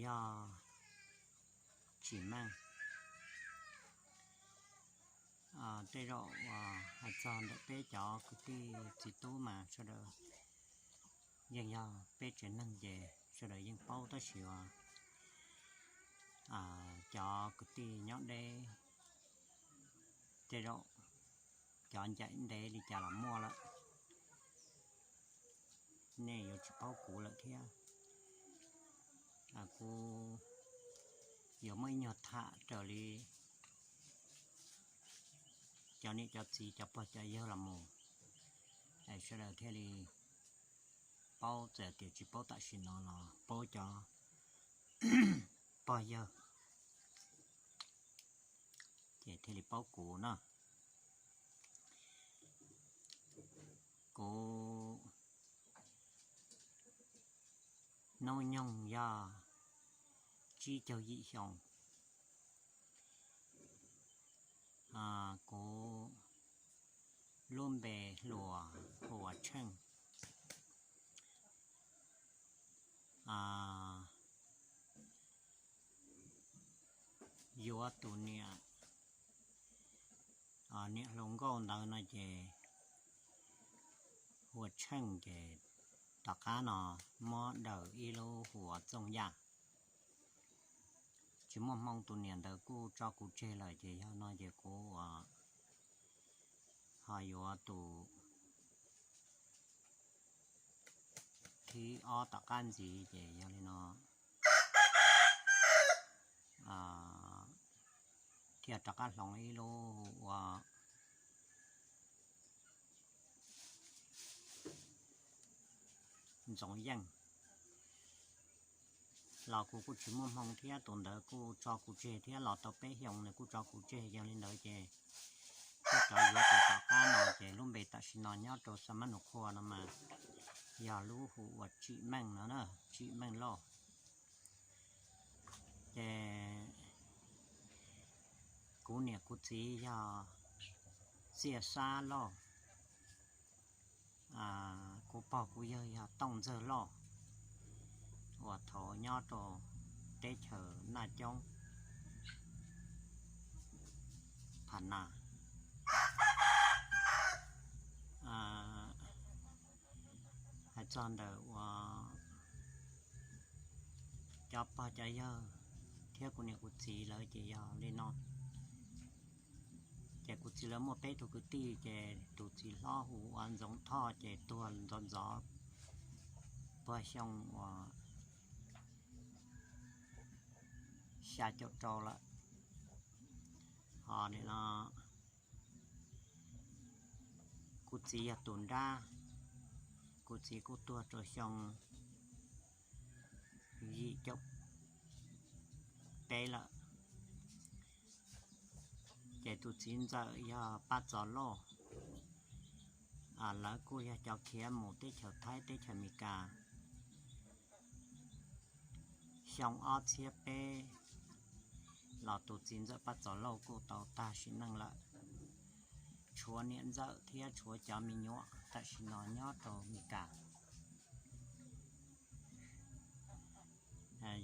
yog tsim meej. Tej zaum hais txog ntawm peb cov kwv tij txiv tub mas sawv daws yeej yog peb tsev neeg ces sawv daws yeej paub tab sis uas cov kwv tij nyob deb tej zaum cov ncaim ntev li cas los muaj lawm, nej yuav tsis paub kuv lawm thiab. Kuv yuav muaj ib nyuag tham raws li cov niam cov txiv cov pog cov yawg los mus, sawv daws thiaj li paub, txawm tias tsis paub tam sim no los paub cov pog yawg ces thiaj li paub kuv no. Kuv hnub nyoog yog tsib caug yim xyoo. Kuv lub npe hluas hu ua Tsheej. Yuav tus niam, niam hluas nkauj ntawd no ces hu ua Tsheej ces tom qab no muab daws ib lub hu ua Txooj Yaj. Tsis muaj hmoo, tus niam ntawd kuj tso kuv tseg lawm ces yog no ces kuv ho yuav tus thib ob tom qab ntxiv ces yog li no thiaj rov qab hloov ib lub hu ua Ntxoov Yeej. Los kuv kuj tsis muaj hmoo thiab, tus ntawd kuj tso kuv tseg thiab, los tau peb xyoos nws kuj tso kuv tseg, yog li ntawd ces thiaj rov yuav tus tom qab no ces lub npe tam sim no nyob rau Xam Mab Nus Qhua no mas yog lub hu ua Tsim Meej no na, Tsim Meej Lauj. Ces kuv niam kuv txiv yog Txiaj Xab Lauj, kuv pog kuv yawg yog Tooj Ntxawg Lauj, uas thaum nyob rau teb chaws Naj Coob, Phas Nas. Hais txog ntawm uas cov pog cov yawg thiab kuv niam kuv txiv lawv ces yog li no. Ces kuv txiv lawv muaj peb tug kwv tij, ces tus txiv hlob hu ua Ntxoov Thoj ces tuag ntxov ntxov puag xyoo uas xya caum rau lawm. Ho nim no kuv txiv yog tus nrab, kuv txiv kuj tuag rau xyoo yim caum peb lawm. Ces tus txiv ntxawm yog Paj Txos Lauj, lawv kuj yog cov khiav mus teb chaws Thaib teb chaws Amelikas. Xyoo ob txhiab peb los tus txiv ntxawm Paj Txos Lauj kuj tau tag sim neej lawm. Tshuav niam ntxawm thiab tshuav cov me nyuam tam sim no nyob rau Amelikas.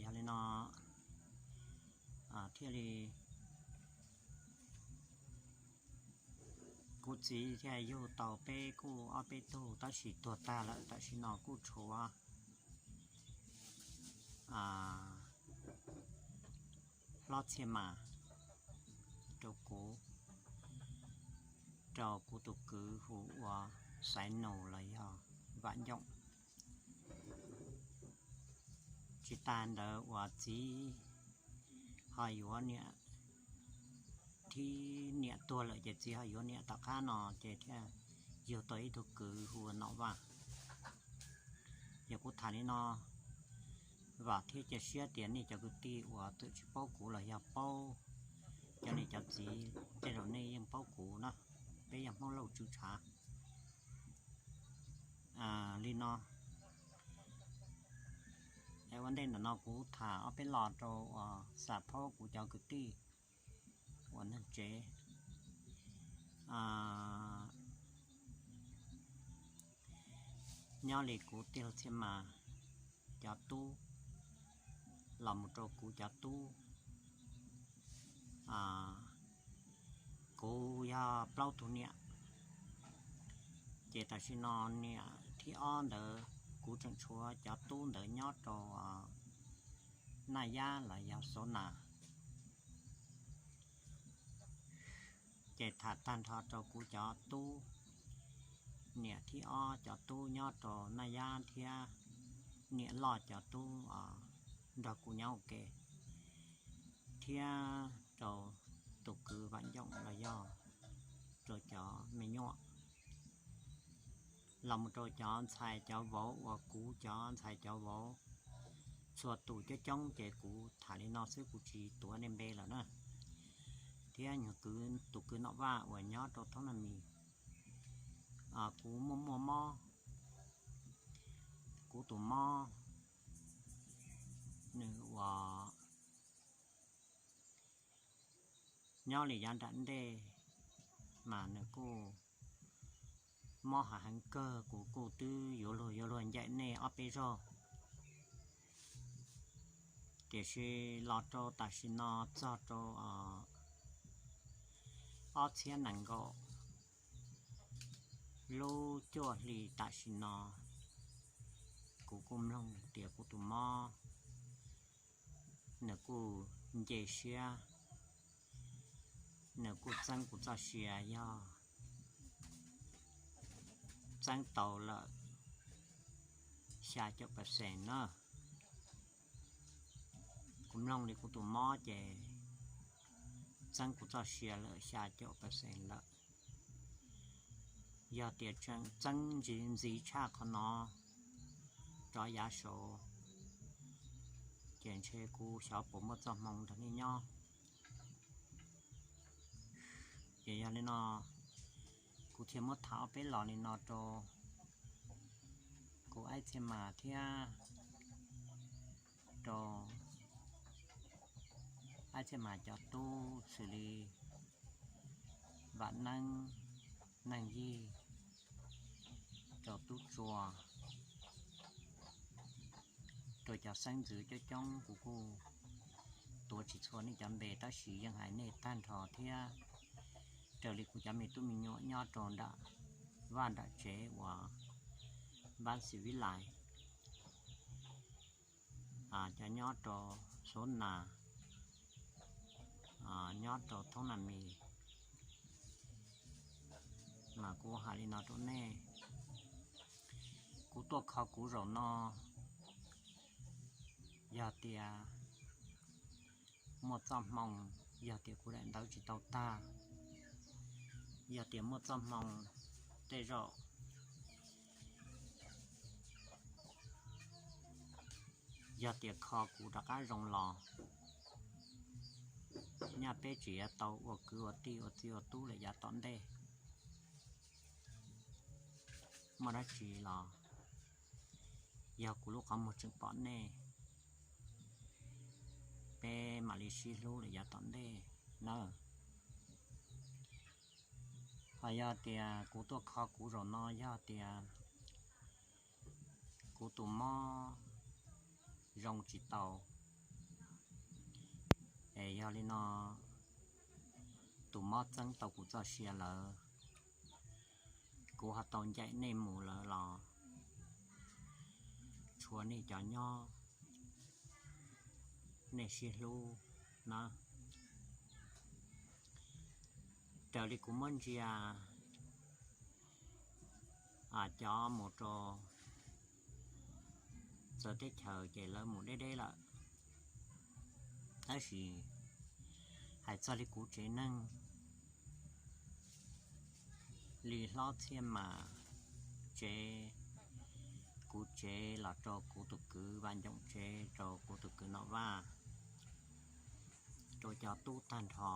Yog li no thiaj li kuv txiv thiaj yug tau peb kuj ob peb tug tab sis tuag tag lawm, tam sim no kuj tshuav hlob Txhiaj Mas rau kuv, rau kuv tus kwv hu ua Xaiv Nus los yog Vam Ncoom. Tsis tas ntawd uas txiv ho yuav niam, thib niam tuag lawm ces txiv ho yuav niam tom qab no ces thiaj yug tau ib tug kwv hu ua Nom Vaj. Yog kuv tham li no, vam thiab cia siab tias nej cov kwv tij uas txawm tsis paub kuv los yog paub cov niam cov txiv, tej zaum nej yeej paub kuv na, peb yog Hmoob Lauj Tswv Tshav. Li no, ua ntej ntawm no kuv tham ob peb lo rau uas xam phaub kuv cov kwv tij uas neeg tsev nyob li kuv tij laug Txhiaj Mas cov tub, los mus rau kuv cov tub. Kuv yog plaub tug niam, ces tam sim no niam thib ob ntawd kuv tseem tshuav cov tub ntawd nyob rau Naj Yab los yog Xov Nas. Ces tham tag nrho rau kuv cov tub, niam thib ob cov tub nyob rau Naj Yab thiab niam loj cov tub nrog kuv nyob ua ke, thiab rau tus kwv Vam Ncoom los yog rau cov me nyuam, los mus rau cov ntxhais cov vauv uas kuv cov ntxhais cov vauv txhua tus coob coob, ces kuv tham li no xwb kuv tsis tuav nej npe lawm na. Thiab nyuag kwv, tus kwv Nom Vaj uas nyob rau Thoob Naj Mis, kuv muaj muaj mob, kuv tus mob nws uas nyob li yav nram ntej mas nws kuj mob hav heev kawg, kuv kuj twb yuav luag yuav luag ncaim nej ob peb zaug, tiam sis los rau tam sim no txog rau ob txhiab nees nkaum lub cuaj hli tam sim no, kuv kuj mloog tias kuv tus mob nws kuj nce siab, nws kuj txeeb kuv txoj sia yog txeeb tau lawm xya caum percent na. Kuv mloog li kuv tus mob ces txeeb kuv txoj sia lawm xya caum percent lawm. Yog tias tseem txeeb ntxiv tshaj qhov no rov yav saud, ces ntshe kuv xyov puas muaj txoj hmoo nrog nej nyob. Ces yog li no, kuv thiaj muab tham ob peb los li no rau kuv Aib Txhiaj Mas thiab rau Aib Txhiaj Mas cov tub xws li Vam Neeb, Neej Yij, rau Tub Tsua, rau cov xeeb ntxwv coob coob, kuv kuj tuav tsis txhua nej cov npe tab sis yeej hais nej tag nrho thiab. Raws li kuv cov me tub me nyuam nyob rau nram vaj nram tsev uas Npab Xis Vib Lais, cov nyob rau Xov Nas, nyob rau Thoob Naj Mis, mas kuv hais li no rau nej, kuv tuaj kho kuv zaum no, yog tias muaj txoj hmoo, yog tias kuv daim ntawv tsis tau tag, yog tias muaj txoj hmoo tej zaum, yog tias kho kuv rov qab zoo los, nyaj peb tseem yuav tau ua kwv ua tij ua txiv ua tub lawm yav tom ntej. Muaj dab tsi los yog kuv lub qhov muag tseem pom nej, peb mam li sib hlub lawm yav tom ntej nawb. Ho yog tias kuv tuaj kho kuv zaum no yog tias kuv tus mob zoo tsis tau, es yog li no tus mob txeeb tau kuv txoj sia lawm, kuv ho tau ncaim nej mus lawm los tshuav nej cov nyob, nej sib hlub na. Raws li kuv muab ntsia cov mus rau txawv teb chaws ces lawv mus deb deb lawm. Tab sis hais txog li kuv tsev neeg, li hlob Txhiaj Mas tsev, kuv tsev los rau kuv tus kwv Vaj Ncoom tsev, rau kuv tus kwv Nom Vaj, rau cov tub tag nrho,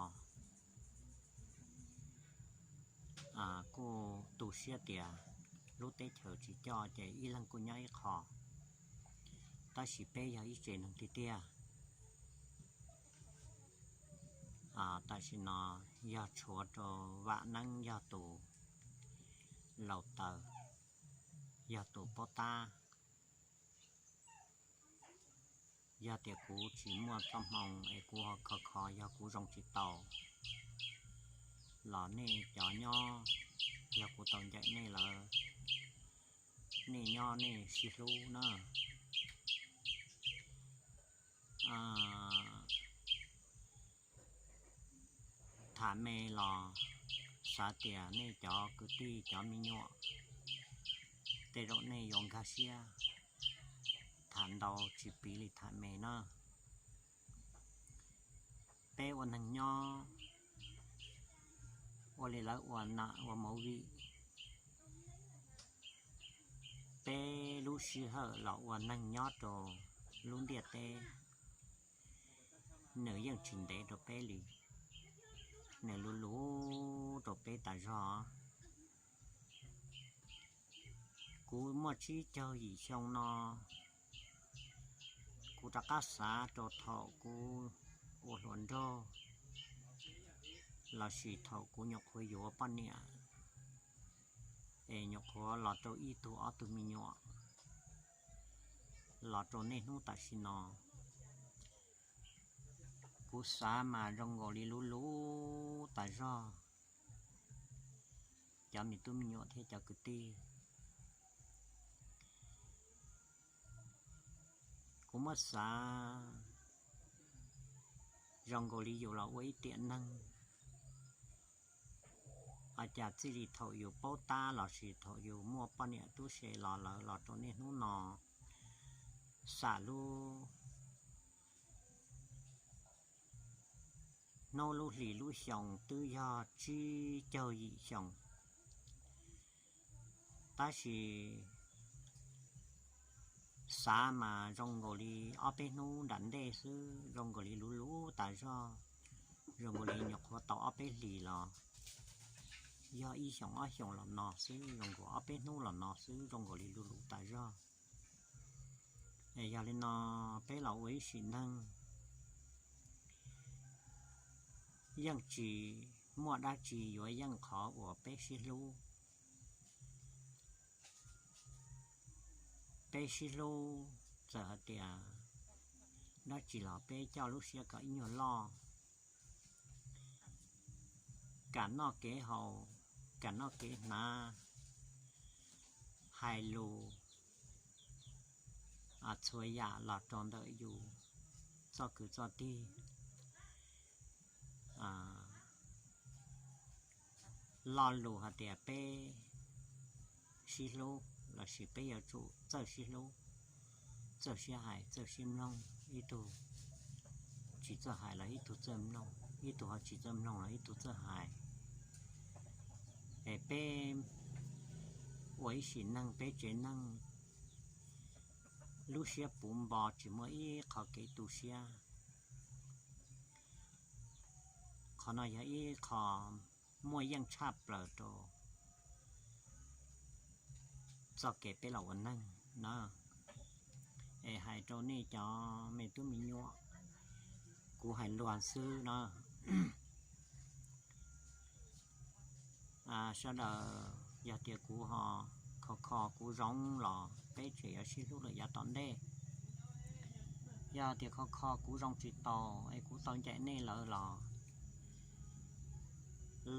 kuj tu siab tias lub teb chaws tsis coj ces ib leeg kuj nyob ib qho, tab sis peb yog ib tsev neeg tiag tiag. Tam sim no yog tshuav rau Vam Neeb yog tus laus taws, yog tus paub tab. Yog tias kuv tsis muaj txoj hmoo es kuv ho kho kho, yog kuv zoo tsis tau los nej cov nyob, yog kuv tau ncaim nej lawm, nej nyob nej sib hlub na. Tham me los xav tias nej cov kwv tij cov me nyuam, tej zaum nej yuav nkag siab, tham ntau tsis piv li tham me na. Peb ua neeg nyob ua li lawv ua nam ua movie, peb lub sij hawm los ua neeg nyob rau lub ntiaj teb, nws yeej tsis ntev rau peb li, nws luv luv rau peb tas zog. Kuv muaj tsib caug yim xyoo no, kuv rov qab xav rau thaum kuv ua hluas nraug lossis thaum kuv nyuam qhuav yuav poj niam, es nyuam qhuav los rau ib tug ob tug me nyuam, los rau niaj hnub tam sim no, kuv xav mas zoo nkaus li luv luv tas zog. Cov me tub me nyuam thiab cov kwv tij, kuv muab xav zoo nkaus li yus los ua ib tiam neeg, ua cas txij li thaum yus paub tab lossis thaum yus muaj poj niam tub se los lawm los rau niaj hnub no, xam lub hnub lub hlis lub xyoo twb yog tsib caug yim xyoo. Tab sis xav mas zoo nkaus li ob peb hnub nram ntej xwb, zoo nkaus li luv luv tas zog, zoo nkaus li nyuam qhuav tau ob peb hlis los yog ib xyoos ob xyoos los no xwb, zoo nkaus ob peb hnub los no xwb, zoo nkaus li luv luv tas zog. Yog li no, peb los ua ib sim neej yeej tsis muaj dab tsi yuav yeej qhov uas peb sib hlub. Peb sib hlub, txawm hais tias dab tsi los peb coj lub siab kom ib nyuag loj, kam noj kev haus, kam noj kev hnav, hais lus txhua yam los rau ntawm yus txoj kwv txoj tij. Lo lus hais tias peb sib hlub lossis peb yuav tsum txawj sib hlub, txawj sib hais, txawj sib mloog, ib tug tsis txawj hais los ib tug txawj mloog, ib tug ho tsis txawj mloog los ib tug txawj hais. Es peb ua ib sim neej, peb tsev neeg lub siab puv npo, tsis muaj ib qho kev tu siab. Qhov no yog ib qho muaj yeej tshaj plaws rau txoj kev peb los ua neeg na. Es hais rau nej cov me tub me nyuam, kuv hais luag xwb na. Sawv daws, yog tias kuv ho kho kho kuv zoo los peb tseem yuav sib hlub lawm yav tom ntej. Yog tias kho kho kuv zoo tsis tau es kuv tau ncaim nej lawm los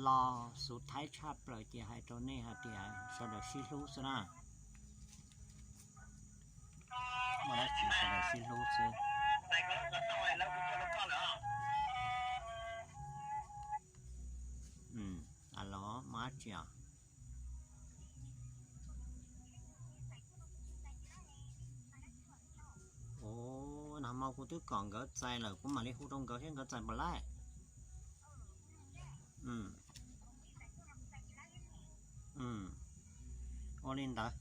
lo xu thaib tshaj plaws ces hais rau nej hais tias sawv daws sib hlub xwb na. Muaj dab tsi sawv daws sib hlub xwb. Alo, muaj dab tsi os? Ua, nag hmo kuv twb kom nkawd txais lawm, kuv mam li hu rau nkawd thiab, nkawd txais puas laij? Ua li ntawd.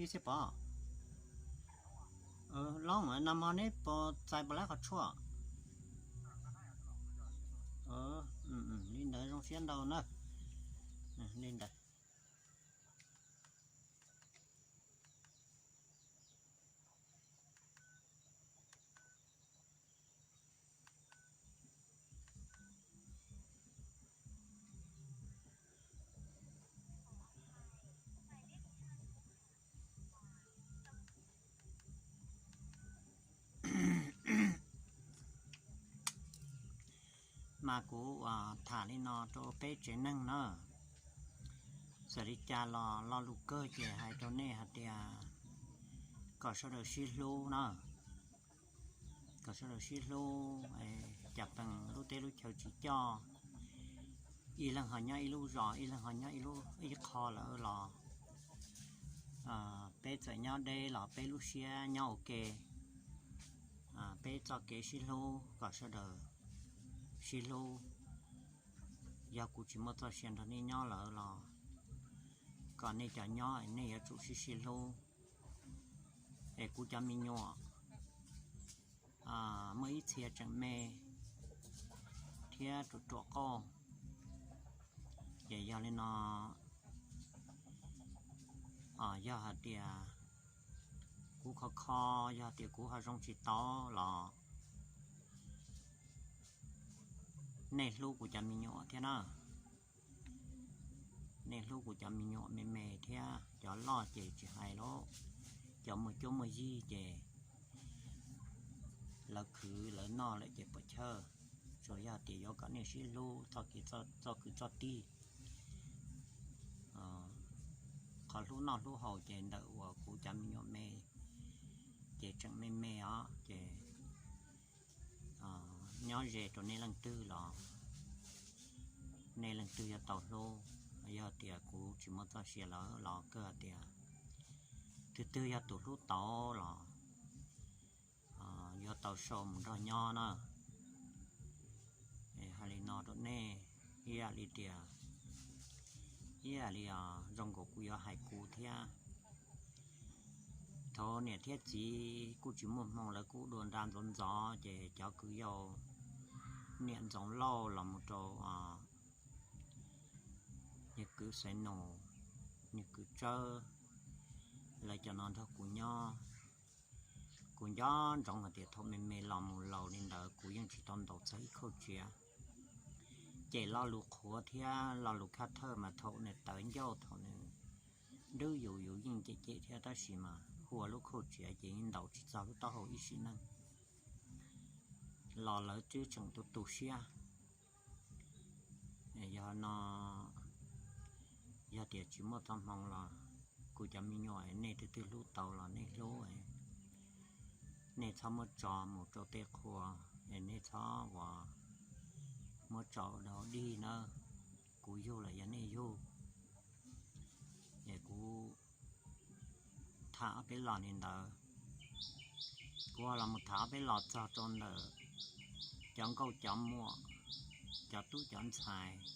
Ib xib pov, Loob, nag hmo neb puas txais puas laib qhov tshuaj? Li ntawd zoo siab ntau na. Li ntawd. Mas kuv tham li no rau peb tsev neeg na, txawm li cas los lo lus kawg ces hais rau nej hais tias kom sawv daws sib hlub na, kom sawv daws sib hlub, cas pees lub teb lub chaw tsis coj, ib leeg ho nyob ib lub zos, ib leeg ho nyob ib lub ib qho lawm los peb txawm nyob deb los peb lub siab nyob ua ke, peb txoj kev sib hlub kom sawv daws sib hlub. Yog kuv tsis muaj txoj sia nrog nej nyob lawm los kom nej cov nyob nej yuav tsum sib sib hlub. Es kuv cov me nyuam muaj ib txhia tseem me thiab ruam ruam qauj, ces yog li no, yog hais tias kuv kho kho, yog tias kuv ho zoo tsis tau los nej hlub kuv cov me nyuam thiab na. Nej hlub kuv cov me nyuam me me thiab, cov loj ces tsis hais lauj, cov muaj cuab muaj yig ces lawv khwv lawv noj lawm ces puas chawj. Tsuas yog tias yuav kom nej sib hlub txoj kev txoj kwv txoj tij. Qhov hlub noj hlub haus ces ntawm uas kuv cov me nyuam me ces tseem me me os ces nyob ze rau nej leej twg los nej leej twg yuav tau hlub. Yog tias kuv tsis muaj txoj sia lawm los kawg tias twg twg yog tus hlub tau los yuav tau sau mus nrog nyob na. Hais li no rau nej, ib yam li tias, ib yam li zoo nkaus kuv yuav hais kuv thiab. Thaum niam thiab txiv kuj tsis muaj hmoo, lawv kuj dua nra ntxov ntxov ces cov kwv yau niam Ntxoov Lauj los mus rau niag kwv Xaiv Nus, niag kwv Tsawb, lawv cov no nrog kuv nyob. Kuv nco ntsoov hais tias thaum me me los mus laus li ntawd kuv yeej tsis tau ntaus txog ib khauj tsiav. Ces lo lus qhuav thiab lo lus khaj thawj mas thaum nws tawv ncauj thaum nws dwb yus yus yeej cem cem thiab, tab sis mas hu ua lub khauj tsiav ces yeej ntaus tsis txog lub taub hau ib sim neej los lawv twb tseem tu tu siab. Yog no, yog tias tsis muaj txoj hmoo los kuv cov me nyuam, nej twg twg hlub tau los nej hlub, nej txhob muab tso mus rau tej qhua, nej txhob ua muab tso ua dog dig na. Kuv yug los yog nej yug, es kuv tham ob peb los li ntawd. Kuv los mus tham ob peb los txog rau ntawm cov nkauj cov muam, cov tub cov ntxhais,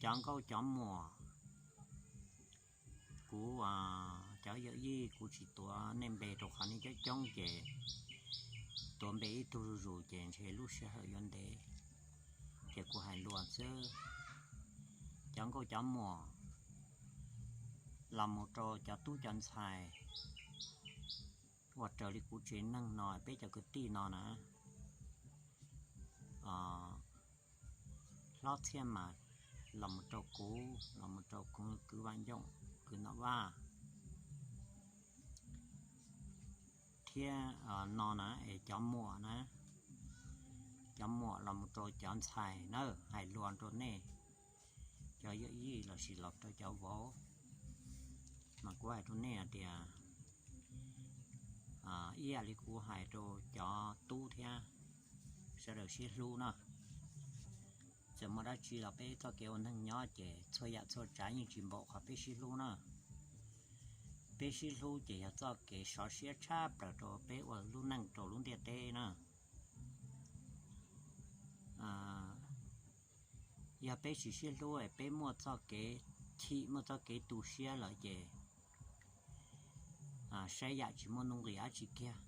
cov nkauj cov muam. Kuv cov yawm yij kuv tsis tuav nej npe rau qhov nej coob coob ces tuav npe ib tug zuj zus ces ntshe lub sij hawm yuav ntev, ces kuv hais luag xwb. Cov nkauj cov muam los mus rau cov tub cov ntxhais uas raws li kuv tsev neeg no, peb cov kwv tij no na, hlob Txhiaj Mas los mus rau kuv, los mus rau kwv Vaj Ncooj, kwv Nom Vaj, thiab no na es cov muam na, cov muam los mus rau cov ntxhais na, hais luag rau nej cov yawm yij lossis los rau cov vauv, mas kuv hais rau nej hais tias ib yam li kuv hais rau cov tub thiab, sawv daws sib hlub na. Txawm muaj dab tsi los peb txoj kev ua neeg nyob ces txhua yam txhua tsav yeej tsis npaum qhov peb sib hlub na. Peb sib hlub ces yog txoj kev sov siab tshaj plaws rau peb ua lub neej rau lub ntiaj teb na. Yog peb tsis sib hlub es peb muaj txoj kev chim muaj txoj kev tu siab lawm ces saib yam tsis muaj nuj nqis dab tsi kiag.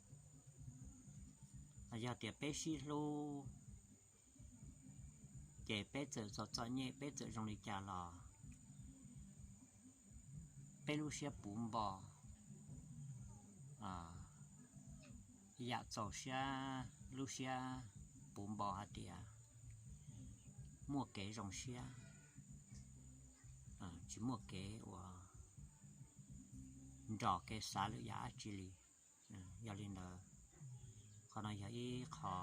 Yog tias peb sib hlub ces peb txawm txom txom nyem, peb txawm zoo li cas los peb lub siab puv npo, yam txaus siab, lub siab puv npo hais tias muaj kev zoo siab, tsis muaj kev uas nrog kev xav lwm yam dab tsi li. Yog li ntawd, qhov no yog ib qho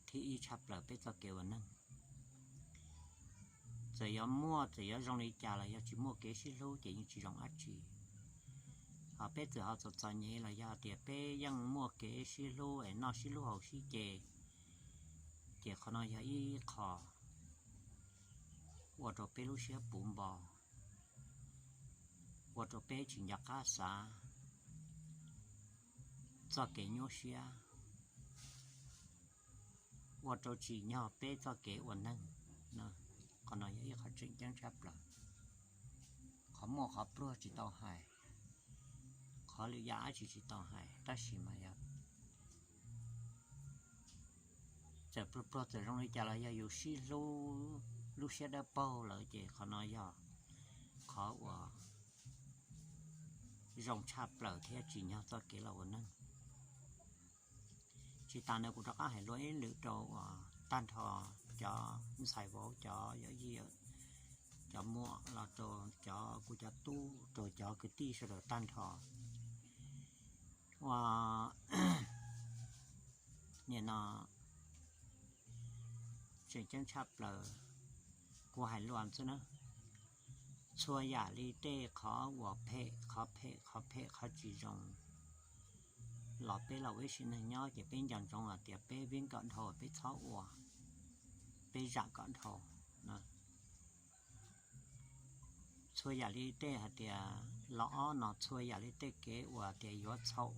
thib ib tshaj plaws peb txoj kev ua neeg. Txawm yuav muaj, txawm yuav zoo li cas los yog tsis muaj kev sib hlub ces yeej tsis zoo dab tsi. Ho peb txawm ho txom txom nyem los yog tias peb yeej muaj kev sib hlub es noj sib hlub haus sib ce, ces qhov no yog ib qho ua rau peb lub siab puv npo, ua rau peb tsis nco qab xav txoj kev nyuaj siab, ua rau tsim nyog peb txoj kev ua neeg. Qhov no yog ib qho tseem ceeb tshaj plaws. Qhov muaj qhov pluag tsis tau hais, qhov lwm yam dab tsi tsis tau hais, tab sis mas yog txawm pluag pluag txawm zoo li cas los yog yus sib hlub, lub siab dawb paug lawm ces qhov no yog qhov uas zoo tshaj plaws thiab tsim nyog txoj kev los ua neeg. Tsis tas ntawd kuv rov qab hais luag ib lwm rau uas tag nrho cov ntxhais vauv, cov yawm yij, cov muam los rau cov kuv cov tub, rau cov kwv tij sawv daws tag nrho. Uas nim no tseem ceeb tshaj plaws, kuv hais luag xwb na, txhua yam li tej qhov uas phem, qhov phem, qhov phem, qhov tsis zoo los peb los ua ib sim neej nyob ces peb nco ntsoov hais tias peb vib kom dhau, peb txhob ua, peb zam kom dhau. Txhua yam li tej hais tias los ob no, txhua yam li tej kev uas tias yuav txhaum,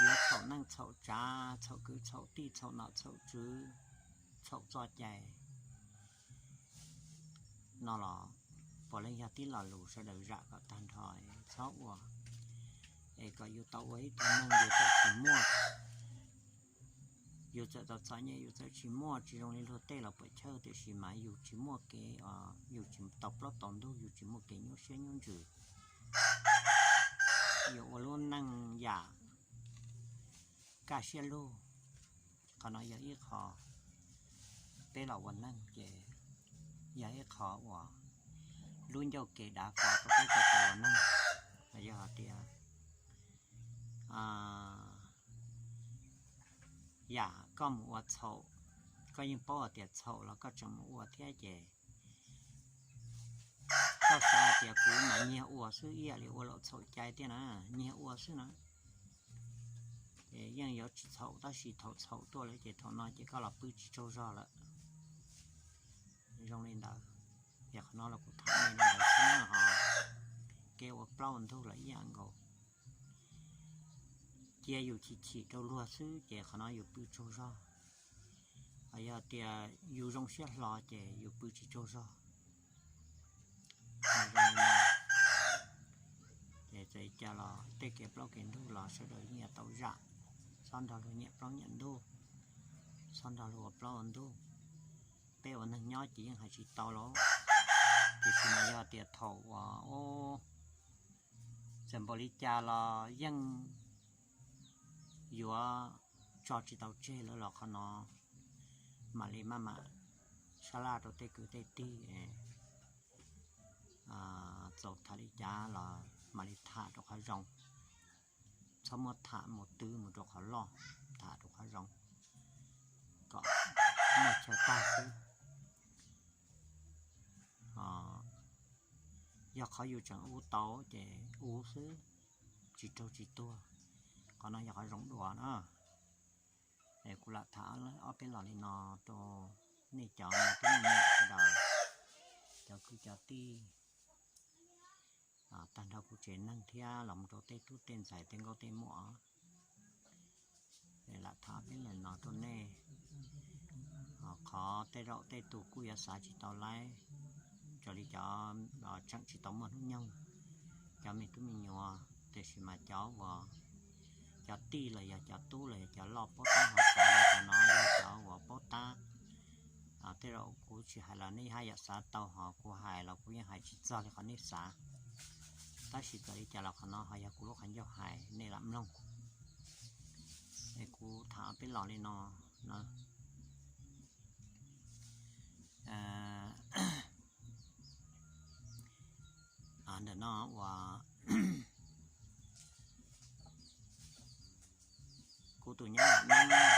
yuav txhaum neej txhaum tsav, txhaum kwv txhaum tij, txhaum nom txhaum tswv, txhaum txoj cai no los puav leej yog tib lo lus sawv daws zam kom tag nrho, txhob ua, es kom yus tau ua ib tug neeg yus txawm tsis muaj, yus txawm txom txom nyem, yus txawm tsis muaj, tsis zoo li luag tej los puas chawj, tiam sis mas yus tsis muaj kev, yus tsis tau plaub tau ntug, yus tsis muaj kev nyuaj siab nyuaj ntsws, yus ua lub neej yam kaj siab lug. Qhov no yog ib qho peb los ua neeg ces yog ib qho uas lub ncauj kev dav kos rau peb txoj kev ua neeg. Yog hais tias yam koj mus ua txhaum, koj yeej paub hais tias txhaum los koj tseem mus ua thiab ces koj xav hais tias kuv mas nyiag ua xwb, ib yam li ua luam txhaum cai tiag na, nyiag ua xwb na. Ces yeej yuav tsis txhaum, tab sis thaum txhaum tuaj lawm ces thaum no ces koj los pw tsis tsaug zog lawm. Zoo li ntawd, es qhov no los kuv tham li ntawd xwb na ho, kev ua plaub ua ntug los ib yam nkaus. Cia yus chim chim rau luag xwb ces qhov no yus pw tsaug zog. Ho yog tias yus zoo siab hlo ces yus pw tsis tsaug zog. Ces txawm cas los tej kev plaub kev ntug los sawv daws yeej yuav tau zam, txhob nrog luag nyiam plaub nyiam ntug, txhob nrog luag ua plaub ua ntug. Peb ua neeg nyob ces yeej hais tsis tau lauj, tiam sis mas yog tias thaum uas txawm npaum li cas los yeej yuav tso tsis tau tseg lawm los qhov no mam li maj mam sab laj rau tej kwv tej tij, txaus tham li cas los mam li tham rau qhov zoo, txhob muab tham mus twv mus rau qhov loj, tham rau qhov zoo kom muaj chaw tag xwb. Yog qhov yus tseem ua tau ces ua xwb, tsis raug tsis tuag. Qhov no yog qhov zoo dua na. Es kuv lam tham ob peb los li no rau nej cov me tub me nyuam sawv daws, cov kwv cov tij, tag nrho kuv tsev neeg thiab los mus rau tej tub tej ntxhais tej nkauj tej muam. Lam tham peb los no rau nej, qhov tej zaum tej tug kuj yuav xav tsis tau laib, raws li cov tseem tsis tau muaj hnub nyoog, cov me tub me nyuam, tiam sis mas cov uas cov tij los yog cov tub los yog cov loj paub tab hauv xav li cov no yog cov uas paub tab. Tej zaum kuv tsis hais los nej haj yam xav tau, ho kuv hais los kuv yeej hais tsis txog li qhov nej xav. Tab sis txawm li cas los qhov no ho yog kuv lub qhov ncauj hais nej lam mloog. Es kuv tham peb los li no na. Ntawm no uas kuv tus nyab Vam Neeb,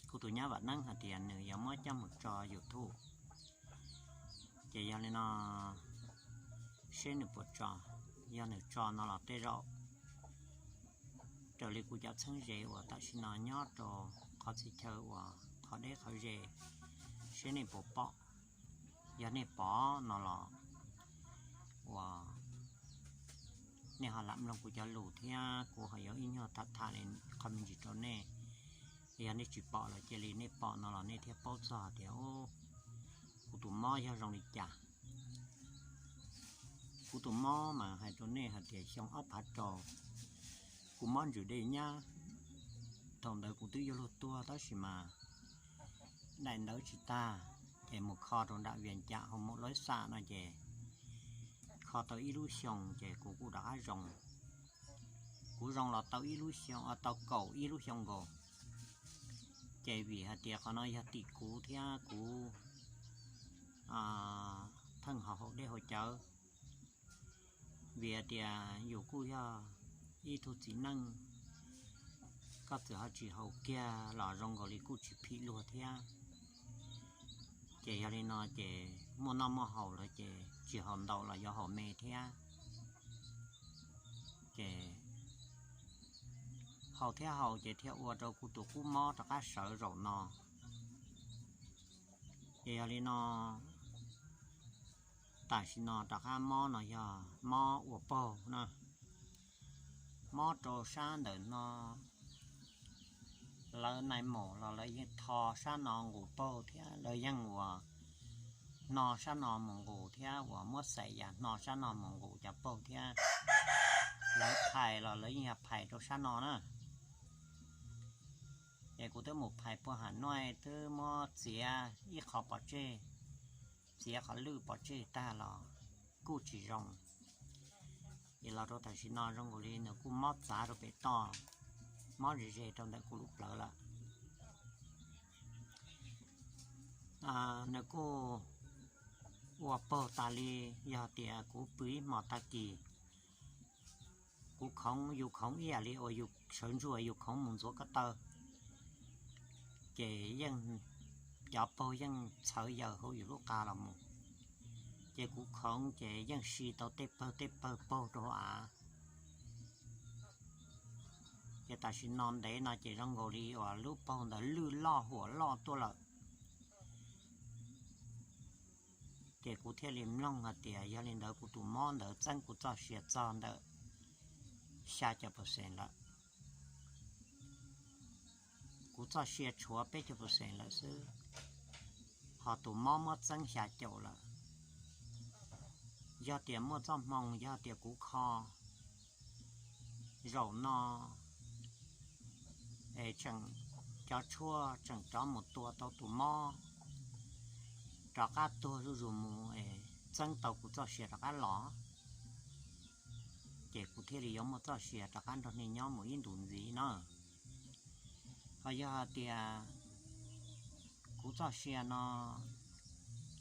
kuv tus nyab Vam Neeb hais tias nws yuav muab coj mus tso YouTube. Ces yog li no, seb nws puas tso. Yog nws tso no los tej zaum raws li kuv cov txheeb ze uas tam sim no nyob rau qhov txhia chaw uas qhov deb qhov ze, seb nej puas pom. Yog nej pom no los uas nej ho lam mloog kuv cov lus thiab kuv ho yuav ib nyuag tham tham li qhov me ntsis rau nej. Yog nej tsis pom los cia li nej pom no los nej thiaj paub txog tias kuv tus mob yog zoo li cas. Kuv tus mob mas hais rau nej hais tias xyoo ob phav rau, kuv mob ntsws dej nyab. Thaum ntawd kuv twb yuav luag tuag tab sis mas daim ntawv tsis tag, ces mus kho rau nram Vias Cas hauv Mum Lawb Xam no ces kho tau ib lub xyoo ces kuv kuj rov qab zoo. Kuv zoo los tau ib lub xyoo, tau kaum ib lub xyoo nkaus. Ces vim hais tias qhov no yog tim kuv thiab kuv pheej ho haus dej haus cawv. Vim hais tias yus kuj yog ib tug txiv neej, koj txawm ho tsis haus kiag los zoo nkaus li kuj tsis phim luag thiab. Ces yog li no ces muaj noj muaj haus lawm ces tsis haus ntau los yuav haus me thiab. Ces haus thiab haus ces thiaj ua rau kuv tus qub mob rov qab sawv zaum no. Ces yog li no, tam sim no rov qab mob no yog mob ua paug na. Mob rau sab ntawm no, lawv nais maum los lawv yeej tho sab no nqus paug thiab lawv yeej uas hno sab no mus nqus thiab uas muab xais yas hno sab no mus nqus cov paug thiab. Lawv phais los lawv yeej yog phais rau sab no na. Ces kuv twb mus phais puag Ham Nuaj twb muab txiav ib qho pov tseg, txiav qhov lwj pov tseg tag los kuj tsis zoo. Ces los rau tam sim no zoo nkaus li nws kuj mob txav rau pem toj, mob ze ze rau ntawm kuv lub plawv lawm. Nws kuj ua paug tas li, yog tias kuv pw ib hmo tag kis, kuv khoov, yus khoov ib yam li uas yus sawv ntsuag yus khoov mus ntxuav ko taw, ces yeej cov paug yeej txhawv yaws hauv yus lub qa los mus. Ces kuv khoov ces yeej si tau tej pawg tej pawg paug rau hauv av. Ces tam sim no ntev no ces zoo nkaus li uas lub paug ntawd lwj loj huam loj tuaj lawm. Ces kuv thiaj li mloog hais tias yog li ntawd kuv tus mob ntawd txeeb kuv txoj sia txog ntawm xya caum percent lawm. Kuv txoj sia tshuav peb caug percent lawm xwb, ho tus mob muab txeeb xya caum lawm. Yog tias muaj txoj hmoo, yog tias kuv kho zaum no es tseem, cov tshuaj tseem rov mus tua tau tus mob rov qab tuag zuj zus mus es txeeb tau kuv txoj sia rov qab los, ces kuv thiaj li yuav muaj txoj sia rov qab nrog nej nyob mus ib ntus ntxiv na. Ho yog hais tias kuv txoj sia no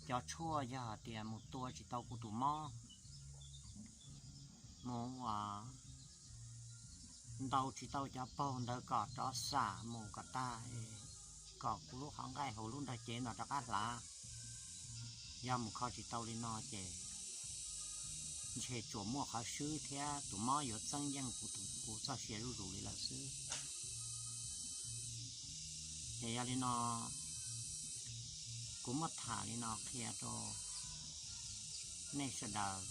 cov tshuaj yog hais tias mus tua tsis tau kuv tus mob, mus uas ntaus tsis tau cov paug ntawd kom rov xam mus kom tag, kom kuv lub qhov nqaij hauv lub nrog cev no rov qab hlav, yog mus kho tsis tau li no ces ntshe tsuas muaj qhov swb thiab tus mob yuav txeeb yeej kuv txoj sia zuj zus li lawm xwb. Ces yog li no, kuv muab tham li no qhia rau nej sawv daws,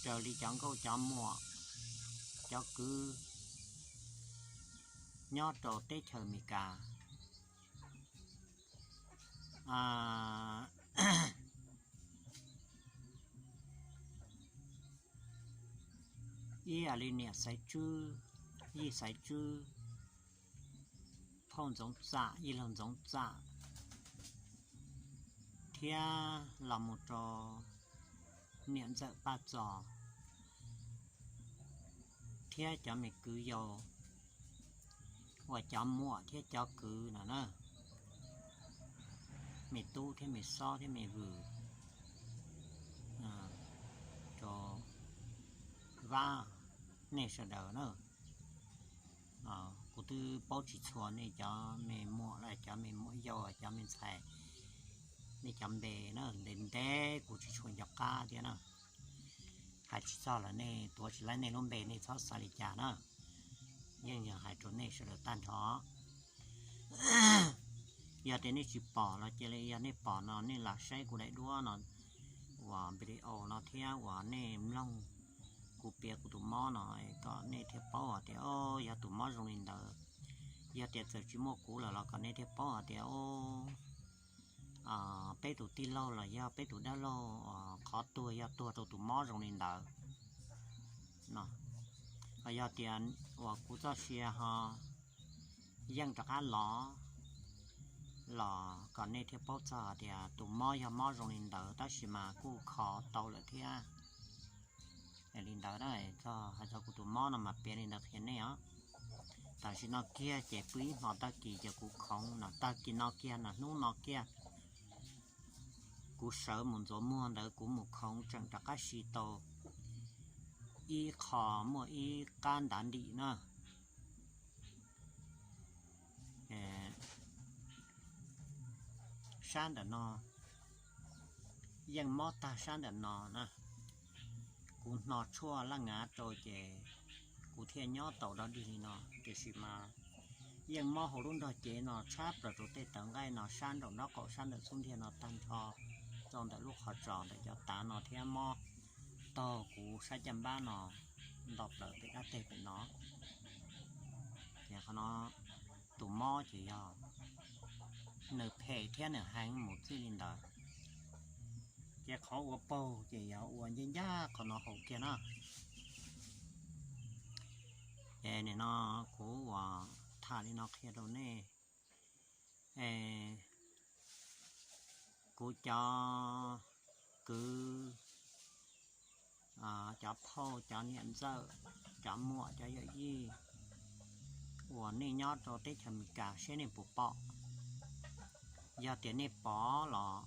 raws li cov nkauj cov muam, cov kwv nyob rau teb chaws Amelikas, ib yam li niam Xaiv Tswb, yij Xaiv Tswb, phauj Ntxoov Txam, yij laug Ntxoov Txam, thiab los mus rau niam ntxawm Paj Txos, thiab cov me kwv yau uas cov muam thiab cov kwv no na, me tub thiab me xob thiab me vwm, rau Vab, nej sawv daws na. Kuv twb paub tsis txhua nej cov me muam los cov me muam yau, cov me ntxhais, nej cov npe na, ntev ntev kuv tsis tshua nco qab thiab na. Hais tsis txog los nej tuav tsis laib nej lub npe, nej txhob xav li cas na. Yeej yog hais rau nej sawv daws tag nrho. Yog tias nej tsis pom los cia li, yog nej pom no nej lam saib kuv daim duab no uas video no thiab uas nej mloog kuv piav kuv tus mob no kom nej thiaj paub hais tias o, yog tus mob zoo li ntawd. Yog tias txawm tsis muaj kuv lawm los kom nej thiaj paub hais tias o, peb tus tij laug los yog peb tus dab laug qhov tuag yog tuag rau tus mob zoo li ntawd no. Yog tias uas kuv txoj sia ho yeej rov qab los, los kom nej thiaj paub txog tias tus mob yog mob zoo li ntawd tab sis mas kuj kho tau lawm thiab. Li ntawd na, txog hais txog kuv tus mob no mas piav li ntawd qhia nej os. Tam sim no kiag ces pw ib hmo tag kis ces kuv khoov no, tag kis no kiag no, hnub no kiag kuv sawv mus ntxuav muag ntawd kuv mus khoov tseem rov qab siv tau ib qho muaj ib qab ntav ntim na. Sab ntawm no yeej mob tag sab ntawm no na. Kuv hno tshuaj laj ngav rau ces kuv thiaj nyob tau dog dig li no, tiam sis mas yeej mob hauv lub nrog cev no tshab plaws rau tej tawv nqaij no sab nraum nraub qaum sab ntawm xub ntiag no tag nrho, rau ntawm lub qhov tsos ntawm cov tav no thiab mob taug kuv sab caj npab no nto plaws pem dab teg pem no. Ces qhov no tus mob ces yog nws phem thiab nws heev mus txij li ntawd. Ces qhov ua paug ces yog ua ncaj ncaj qhov no hauv kiag na. Ces nim no kuv uas tham li no qhia rau nej, kuv cov kwv, cov phauj, cov niam ntxawm, cov muam, cov yawm yij uas nej nyob rau teb chaws Amelikas seb nej puas pom. Yog tias nej pom los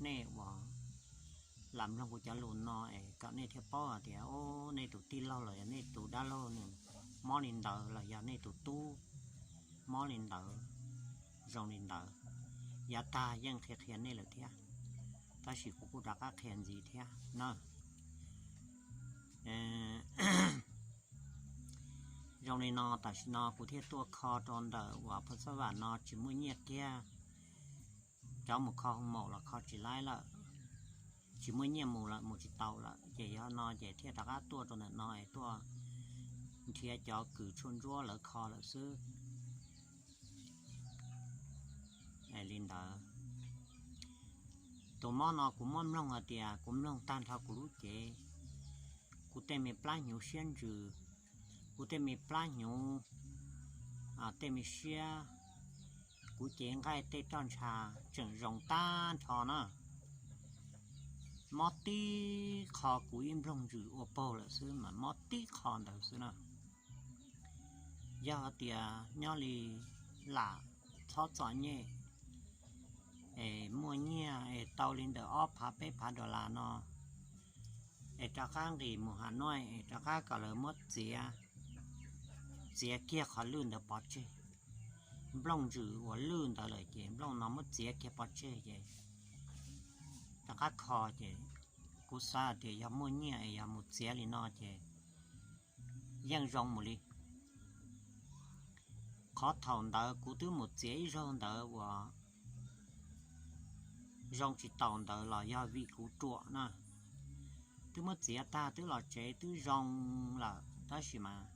nej uas lam mloog kuv cov lus no es kom nej thiaj paub hais tias o, nej tus tij laug los yog nej tus dab laug nws mob li ntawd los yog nej tus tub mob li ntawd, zoo li ntawd. Yav tag yeej qhia qhia nej lawm thiab, tab sis kuv kuj rov qab qhia ntxiv thiab na. Zoo li no tam sim no kuv thiaj tuaj kho rau ntawm uas Phas Xab Vam no tsis muaj nyiaj kiag, cov mus kho hoo maum los kho tsis laib lawm, tsis muaj nyiaj mus lawm, mus tsis tau lawm, ces yog no ces thiaj rov qab tuaj rau ntawm no es tuaj nrhiav cov kws tshuaj ntsuab lawv kho lawm xwb. Li ntawd, tus mob no kuv muab mloog hais tias kuv mloog tag nrho kuv lub cev, kuv tej me plab hnyuv siab ntsws, kuv tej me plab hnyuv, tej me siab, kuv cev nqaij tej roj ntsha tseem zoo tag nrho na. Mob tib qho kuv ib nplooj ntsws ua paug lawm xwb mas mob tib qho ntawd xwb na. Yog hais tias nyob li lam txhob txom nyem es muaj nyiaj es tau li ntawm ob phav peb phav dollar no es rov qab nqis mus Hav Nuaj es rov qab kom lawv muab txiav, txiav kiag qhov lwj ntawd pov tseg. Nplooj ntsws uas lwj ntawd lawm ces nplooj no muab txiav kiag pov tseg ces rov qab kho ces kuv xav hais tias yog muaj nyiaj es yog mus txiav li no ces yeej zoo mus li. Qhov thaum ntawd kuv twb mus txiav ib zaug ntawd uas zoo tsis taus ntawd los yog vim kuv ruam na. Twb muab txiav tag twb los tsev twb zoo lawm tab sis mas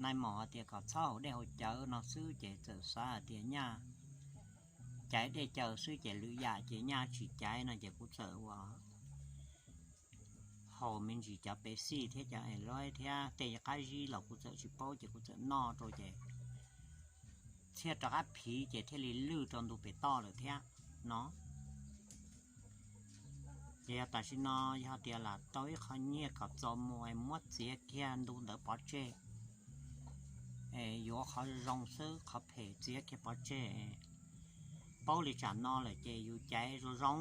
nais maum hais tias kom txhob haus dej haus cawv no xwb ces txawm xav hais tias nyaj caiv dej caw xwb ces lwm yam ces nyaj tsis caiv no ces kuv txawm ua haus me ntsis cov Pepsi thiab cov Airlois thiab tej qab zib los kuv txawm tsis paub ces kuv txawm noj rau ces thiaj rov qab phiv ces thiaj li lwj rau ntu pem toj lawm thiab no. Ces yog tam sim no yog tias lam tau ib qho nyiaj kom txaus mus es muab txiav kiag ntu ntawd pov tseg, yuav qhov zoo xwb, qhov phem txiav kiag pov tseg. Paub li tsam no lawm ces yus caiv zoo zoo,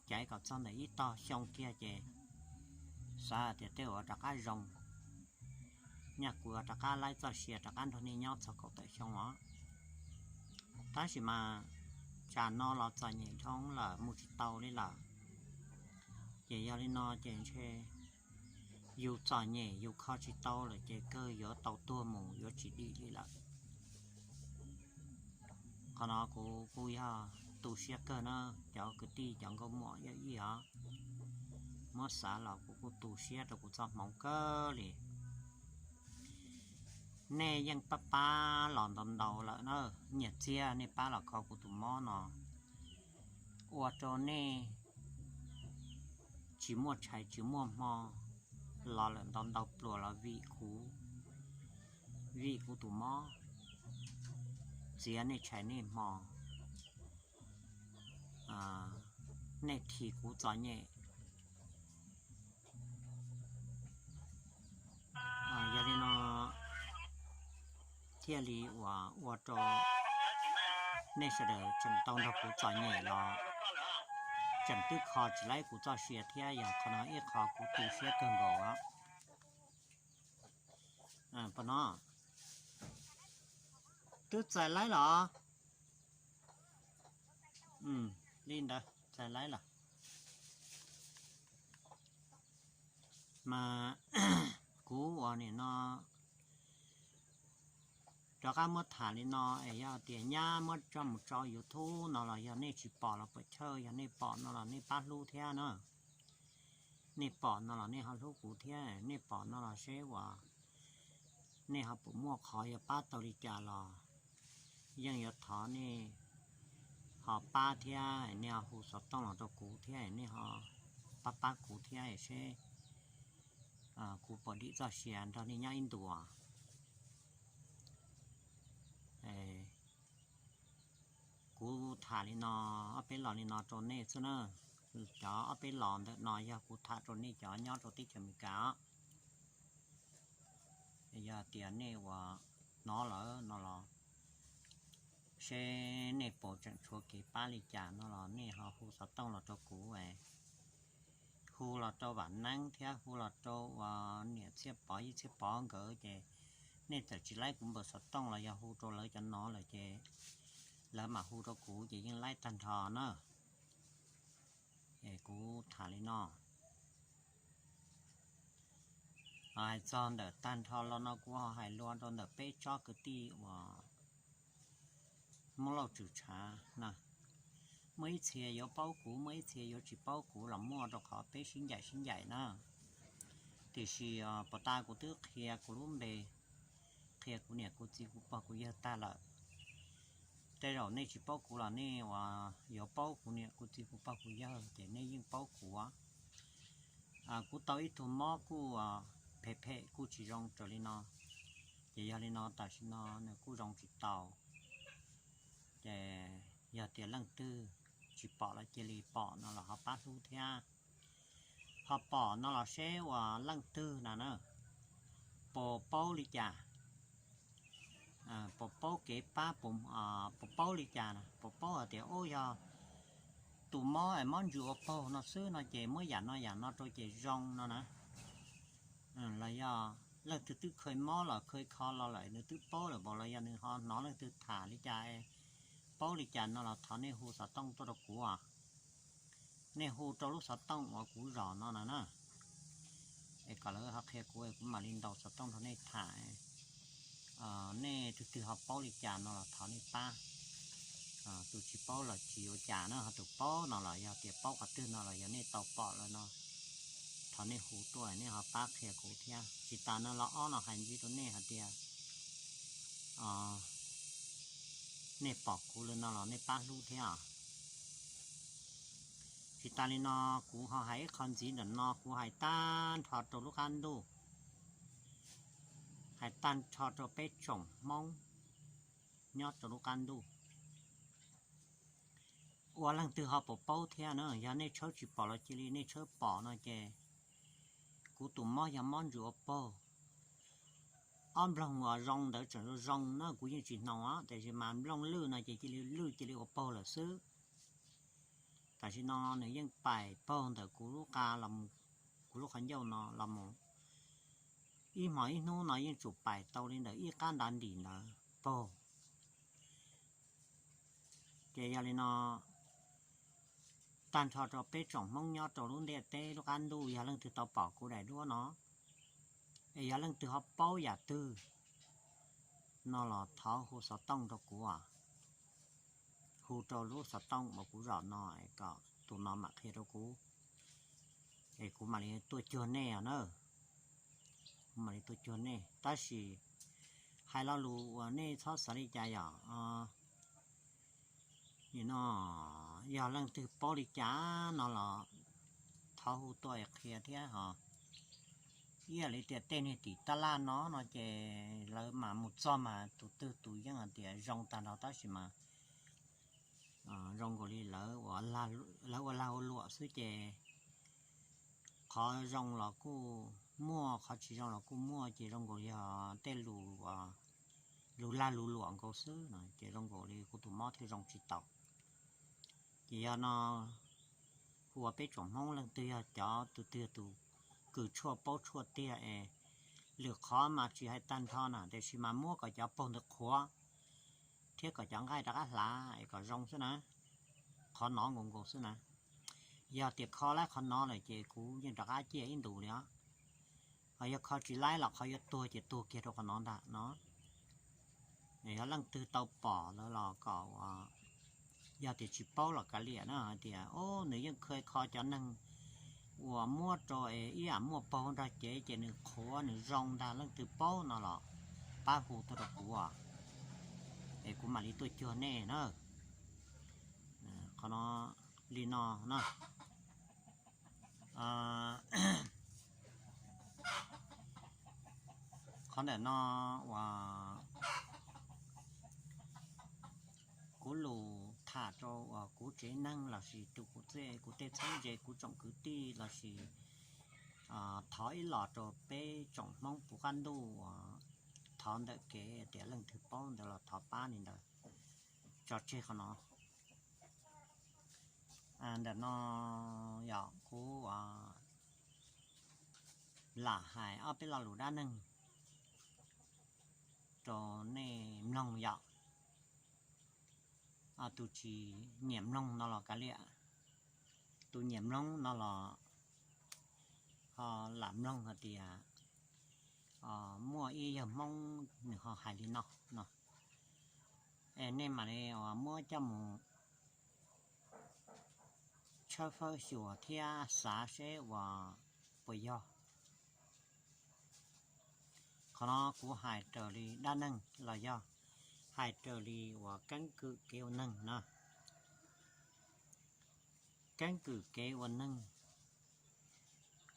caiv kom txog ntawm ib tog xyoo kiag ces xav tias tej uas rov qab zoo, nyaj kuv rov qab laib txoj sia rov qab nrog nej nyob txog kaum tawm xyoo os. Tab sis mas tsam no los txom nyem dhau lawm mus tsis tau li lawm. Ces yog li no ces ntshe yus txom nyem yus kho tsis tau lawm ces kawg yuav tau tuag mus yuav tsis dim li lawm. Qhov no kuv kuj yog tu siab kawg na, cov kwv tij cov nkauj muam yawm yij os, muab xav los kuv kuj tu siab rau kuv txoj hmoov kawg li. Nej yeej pab pab los ntau ntau lawm na, nyiam txiag nej pab los kho kuv tus mob no, ua rau nej tsis muaj tshais tsis muaj hmo los lawm ntau ntau pluas los vim kuv, vim kuv tus mob txiav nej tshais nej hmo, nej thim kuv txom nyem. Yog li no thiaj li uas ua rau nej sawv daws tseem tau nrog kuv txom nyem los tseem twb kho tsis laib kuv txoj sia thiab, yog qhov no ib qho kuv tu siab kawg nkaus. Pom no twb txais laib los? Li ntawd txais laib los? Mas kuv uas nim no rov qab muab tham li no es yog tias nyab muab tso mus tso YouTube no los yog nej tsis pom los puas chawj, yog nej pom no los nej pab hlub thiab na. Nej pom no los nej ho hlub kuv thiab, nej pom no los seb uas nej ho puas muaj qhov yuav pab tau li cas los yeej yuav thov nej ho pab thiab, nej ho hu xov tooj los rau kuv thiab, nej ho pab pab kuv thiab seb kuv puas dim txoj sia nrog nej nyob ib ntus. Kuv tham li no, ob peb los li no rau nej xwb na. Cov ob peb los ntawm no yog kuv tham rau nej cov nyob rau teb chaws Amelikas os. Yog tias nej uas hnov lawm no los seb nej puas tseem tshuav kev pab li cas no los nej ho hu xov tooj los rau kuv, hu los rau Vam Neeb thiab hu los rau uas niam Txhiaj Pov Yij Txhiaj Pov nkawd ces nej txawm tsis laib kuv npawb xov tooj los yog hu rau lawv cov no lawm ces lawv mam hu rau kuv ces yeej laib tag nrho na. Es kuv tham li no. Hais txog ntawm tag nrho los no kuv ho hais lus rau ntawm peb tsob kwv tij uas Hmoob Lauj Tswm Tshav na. Muaj ib txhia yuav paub kuv, muaj ib txhia yuav tsis paub kuv los muaj, rau qhov peb sib ncaim sib ncaim na. Tiam sis puas tas kuv twb qhia kuv lub npe, qhia kuv niam kuv txiv kuv pog kuv yawg tag lawm. Tej zaum nej tsis paub kuv los nej uas yuav paub kuv niam kuv txiv kuv pog kuv yawg ces nej yeej paub kuv. Kuv tau ib tug mob kuj phem phem kuj tsis zoo raws li no, ces yog li no tam sim no nws kuj zoo tsis tau. Ces yog tias leej twg tsis pom los cia li pom no los ho pab hlub thiab. Ho pom no los seb uas leej twg na na, puas paub li cas, puas paub kev pab, puas paub li cas, puas paub hais tias ub yog tus mob es mob ntsws ua paug no xwb no ces muab yam no yam no rau ces zoo no na. Los yog leej twg twb kha mob los kha kho los lawm nws twb paub lawm npaum los yog nws ho hnov leej twg tham li cas, paub li cas no los thov nej hu xov tooj tuaj rau kuv. Nej hu rau lub xov tooj uas kuv zom no na na, es kom lawv ho qhia kuv es kuv mam li ntaus xov tooj rau nej tham. Nej tus twg ho paub li cas no los thov nej pab. Tus tsis paub los tsis ua cas na, ho tus paub no los yog tias paub qhov twg no los yog nej tau pom lawm no, thov nej hu tuaj nej ho pab qhia kuv thiab. Tsis tas no los ob no hais ntxiv rau nej hais tias nej pom kuv li no los nej pab hlub thiab. Tsis tas li no, kuv ho hais ib qho ntxiv ntawm no, kuv hais tag nrho rau lub qab ntuj, hais tag nrho rau peb tsoom Hmoob nyob rau lub qab ntuj. Ua leej twg ho puas paub thiab na, yog nej tshawb tsis pom los cia li nej tshawb pom no ces kuv tus mob yog mob ntsws ua paug. Ob nploog uas zoo ntawd tseem zoo zoo na, kuv yeej tsis hnoos os, tiam sis mas nplooj lwj no ces cia li lwj cia li ua paug lawm xwb. Tam sim no nws yeej pais paug ntawm kuv lub qa los, kuv lub qhov ncauj no los mus ib hmos ib hnub no yeej tsum pais tau li ntawm ib qab ntav ntim ntawd paug. Ces yog li no, tag nrho rau peb tsoom Hmoob nyob rau lub ntiaj teb lub qab ntuj, yog leej twg tau pom kuv daim duab no, es yog leej twg ho paub yam twg no los thov hu xov tooj rau kuv, hu rau lub xov tooj uas kuv zom no, kom tus no mam qhia rau kuv, es kuv mam li tuaj cuag nej os na. Kuv mam li tuaj cuag nej, tab sis hais lo lus uas nej txhob xav li cas yom. Nim no yog leej twg paub li cas no los thov hu tuaj qhia thiab ho. Ib yam li tias tej niag tim tab laj no no ces lawv mas mus txog mas tus twg tus yeej hais tias zoo tag nrho tab sis mas zoo nkaus li lawv ua lag ua luam xwb ces qhov zoo los kuj muaj, qhov tsis zoo los kuj muaj, ces zoo nkaus li yog tej lus, lus lag lus luam nkaus xwb no ces zoo nkaus li kuv tus mob thiaj zoo tsis tau. Ces yog no hu ua peb tsoom Hmoob leej twg yog cov tus twg tus kws tshuaj paub tshuaj tiag es lwm qhov mas tsis hais tag nrho na, tiam sis mas muab kom cov paug ntawd qhuav thiab kom cov nqaij rov qab hlav es kom zoo xwb na. Qhov no nkaus nkaus xwb na. Yog tias kho laib qhov no lawm ces kuv yeej rov qab ciaj ib ntus li os. Ho yog kho tsis laib los qhov yuav tuag ces tuag kiag rau qhov no ntag no. Yog leej twg tau pom lawm los kom, yog tias tsis paub los kav liam na, hais tias o nws yeej kha kho cov neeg uas muab rau es ib yam muaj paug nrog cev ces nws qhuav nws zoo ntag, leej twg paub no los pab hu tuaj rau kuv es kuv mam li tuaj cuag nej na. Qhov no li no na. Qhov ntawm no uas kuv lus tham rau uas kuv tsev neeg lossis tus kuv txej kuv tej txheeb ze kuv tsoom kwv tij lossis thov ib los rau peb tsoom Hmoob puv qab ntuj uas thov ntawm kev tias leej twg paub ntawd los thov pab li ntawd tso tseg qhov no. Ntawm no yog kuv lam hais ob peb lo lus dab neeg rau nej mloog yom. Tus tsis nyiam mloog no los kav liam, tus nyiam mloog no los ho lam mloog hais tias muaj ib yawg Hmoob nws ho hais li no no. Es nej mam li uas muab coj mus tshawb fawb xyuas thiab xav seb uas puas yog. Qhov no kuv hais raws li dab neeg los yog hais raws li uas keeb kwm kev ua neeg na. Keeb kwm kev ua neeg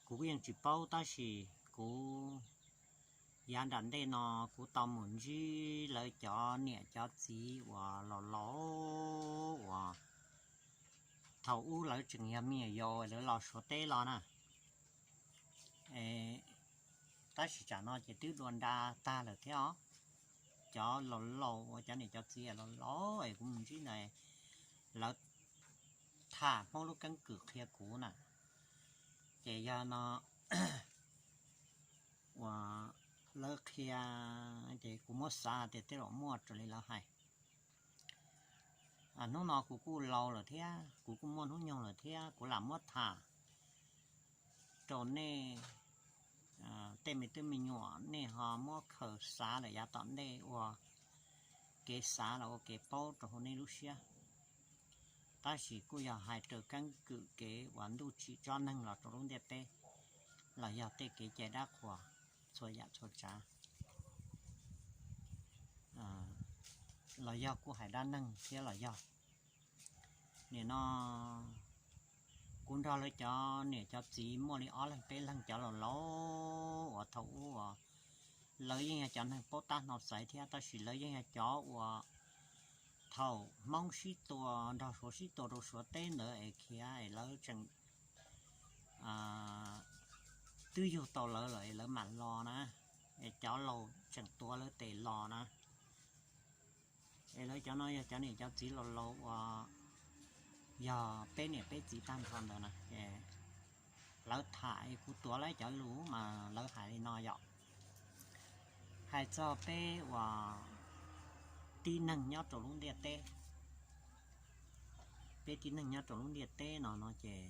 kuv yeej tsis paub tab sis kuv yav nram ntej no kuv tau mus ntsib lawv cov niam cov txiv uas laus laus uas thaum ub lawv tseem yog me nyuam yaus lawv los Suav teb los na. Tab sis tsam no ces twb dua nra tag lawm thiab os. Cov laus laus uas cov niam cov txiv laus laus es kuv mus ntsib ntawd lawv tham Hmoob lub keeb kwm qhia kuv na. Ces yog no uas lawv qhia ces kuv muab xav tias tej zaum muaj raws li lawv hais. Hnub no kuv kuj laus lawm thiab kuv kuj muaj hnub nyoog lawm thiab kuv lam muab tham rau nej tej me tub me nyuam nej ho muab khaws xav lawm yav tom ntej ua kev xav los ua kev paub rau hauv nej lub siab. Tab sis kuj yog hais raws keeb kwm kev uas ntuj tsim tsob neeg los rau lub ntiaj teb los yog tej kev cai dab qhuas txhua yam txhua tsav. los yog kuj hais dab neeg thiab los yog. Nim no kuv nrog lawv cov niam cov txiv muaj li ob leeg peb leeg cov laus laus uas thaum ub uas lawv yeej yog cov neeg paub tab hno xaiv thiab, tab sis lawv yeej yog cov uas thaum Hmoob sib tua nrog Suav sib tua rau Suav teb ntawd es khiav es lawv tseem twb yug tau lawv lawm es lawv mam los na, es cov laus tseem tuav lawv tes los na. Es lawv cov no yog cov niam cov txiv laus laus uas yog peb niam peb txiv tag nrho ntawd na, es lawv tham kuv tuav lawv cov lus mas lawv hais li no yom. Hais txog peb uas tib neeg nyob rau lub ntiaj teb, peb tib neeg nyob rau lub ntiaj teb no no ces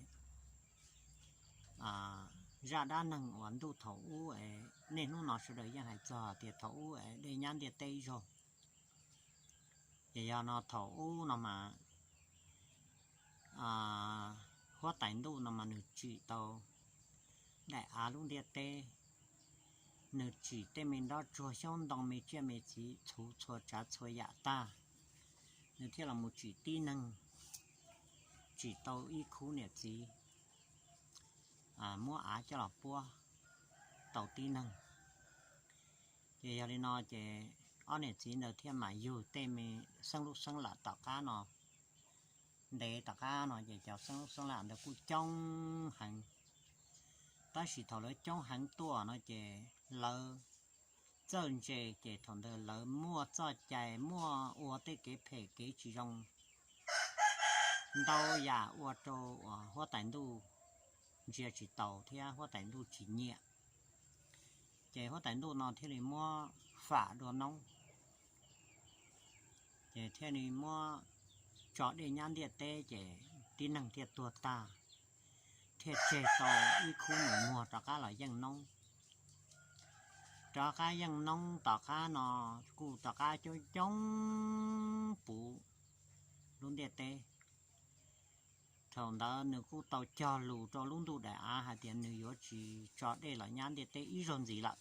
zaj dab neeg uas ntuj thaum ub, niaj hnub no sawv daws yeej hais txog tias thaum ub dej nyab ntiaj teb ib zaug. Ces yog no thaum ub no mas huab tais ntuj no mas nws tsim tau daim av lub ntiaj teb, nws tsim tej me nrob tsuag xyoob ntoo me tsiaj me txhu txhua tsav txhua yam tag, nws thiaj los mus tsim tib neeg, tsim tau ib khub niam txiv muab av coj los puab tau tib neeg. Ces yog li no ces ob niam txiv ntawd thiaj mam yug tej me xeeb lub xeeb lam tom qab no. Ntev tom qab no ces cov xeeb lub xeeb lam ntawd kuj coob heev, tab sis thaum lawv coob heev tuaj no ces lawv txawj ntse, ces thaum ntawd lawv muaj txoj cai muaj ua tej kev phem kev tsis zoo ntau yam ua rau huab tais ntuj ntsia tsis taus thiab huab tais ntuj tsis nyiam. Ces huab tais ntuj no thiaj li muab fam dua noob, ces thiaj li muab tso dej nyab ntiaj teb ces tib neeg thiaj tuag tag, thiaj tseg tau ib khub nus muag rov qab los yeej noob. Rov qab yeej noob tom qab no kuj rov qab coob coob puv lub ntiaj teb. Thaum ntawd nws kuj tau cog lus rau lub ntuj daim av hais tias nws yuav tsis tso dej los nyab ntiaj teb ib zaug ntxiv lawm.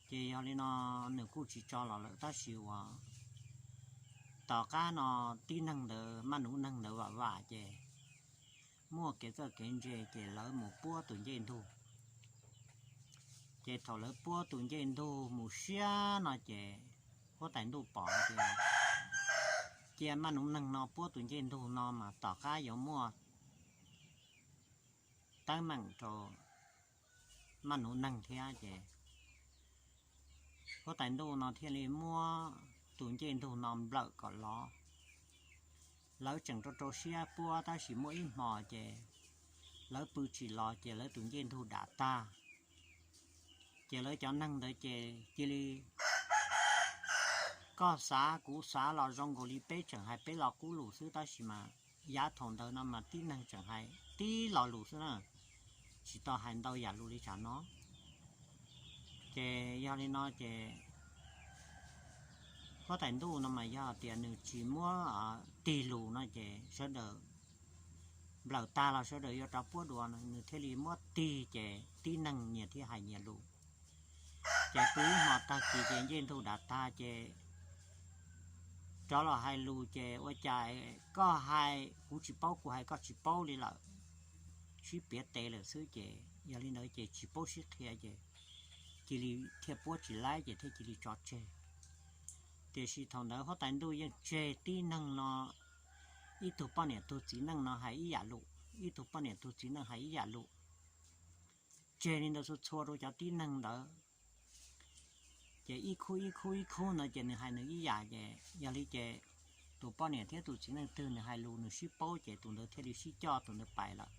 Ces yog li no nws kuj tsis tso los lawm, tab sis uas tom qab no tib neeg ntawd maj nus neeg ntawd vam vam ces muaj kev txawj kev ntse ces lawv mus puab tus ncej ntug. Ces thaum lawv puab tus ncej ntug mus siab no ces huab tais ntuj pom tias cia maj nus neeg no puab tus ncej ntug no mas tom qab yuav muaj teeb meem rau maj nus neeg thiab ces huab tais ntuj no thiaj li muab tus ncej ntug no nplawm kom lov. Lawv tseem rau rau siab puab tab sis muaj ib hmos ces lawv pw tsis los ces lawv tus ncej ntug dam tag. Ces lawv cov neeg ntawd ces cia li koj xav kuv xav los zoo nkaus li peb tseem hais peb lo qub lus xwb, tab sis mas yav thaum ntawd no mas tib neeg tseem hais tib lo lus xwb na, tsis tau hais ntau yam lus li tsam no. Ces yog li no ces huab tais ntuj no mas yog tias nws tsis muab tig lus no ces sawv daws nplawm tag los sawv daws yuav rov puab dua no, nws thiaj li muab tig ces tib neeg nyias thiaj hais nyias lus. Ces pw ib hmos tag kis ces ncej ntug dam tag ces rov los hais lus ces ua cas koj hais kuv tsis paub, kuv hais koj tsis paub li lawm, sib piav tes lawm xwb ces yog li ntawd ces tsis paub sib qhia ces cia li thiaj puab tsis laib ces thiaj cia li tso tseg. Tiam sis thaum ntawd huab tais ntuj yeej tseg tib neeg no, ib tug poj niam tug txiv neej no hais ib yam lus, ib tug poj niam tug txiv neej hais ib yam lus, tseg li ntawd txhua txhua rau cov tib neeg ntawd. Ces ib khub ib khub ib khub ntawd ces nws hais nws ib yam ces yog li ces tus poj niam thiab tus txiv neej twg nws hais lus nws sib paub ces tus ntawd thiaj li sib coj tus ntawd pais lawm.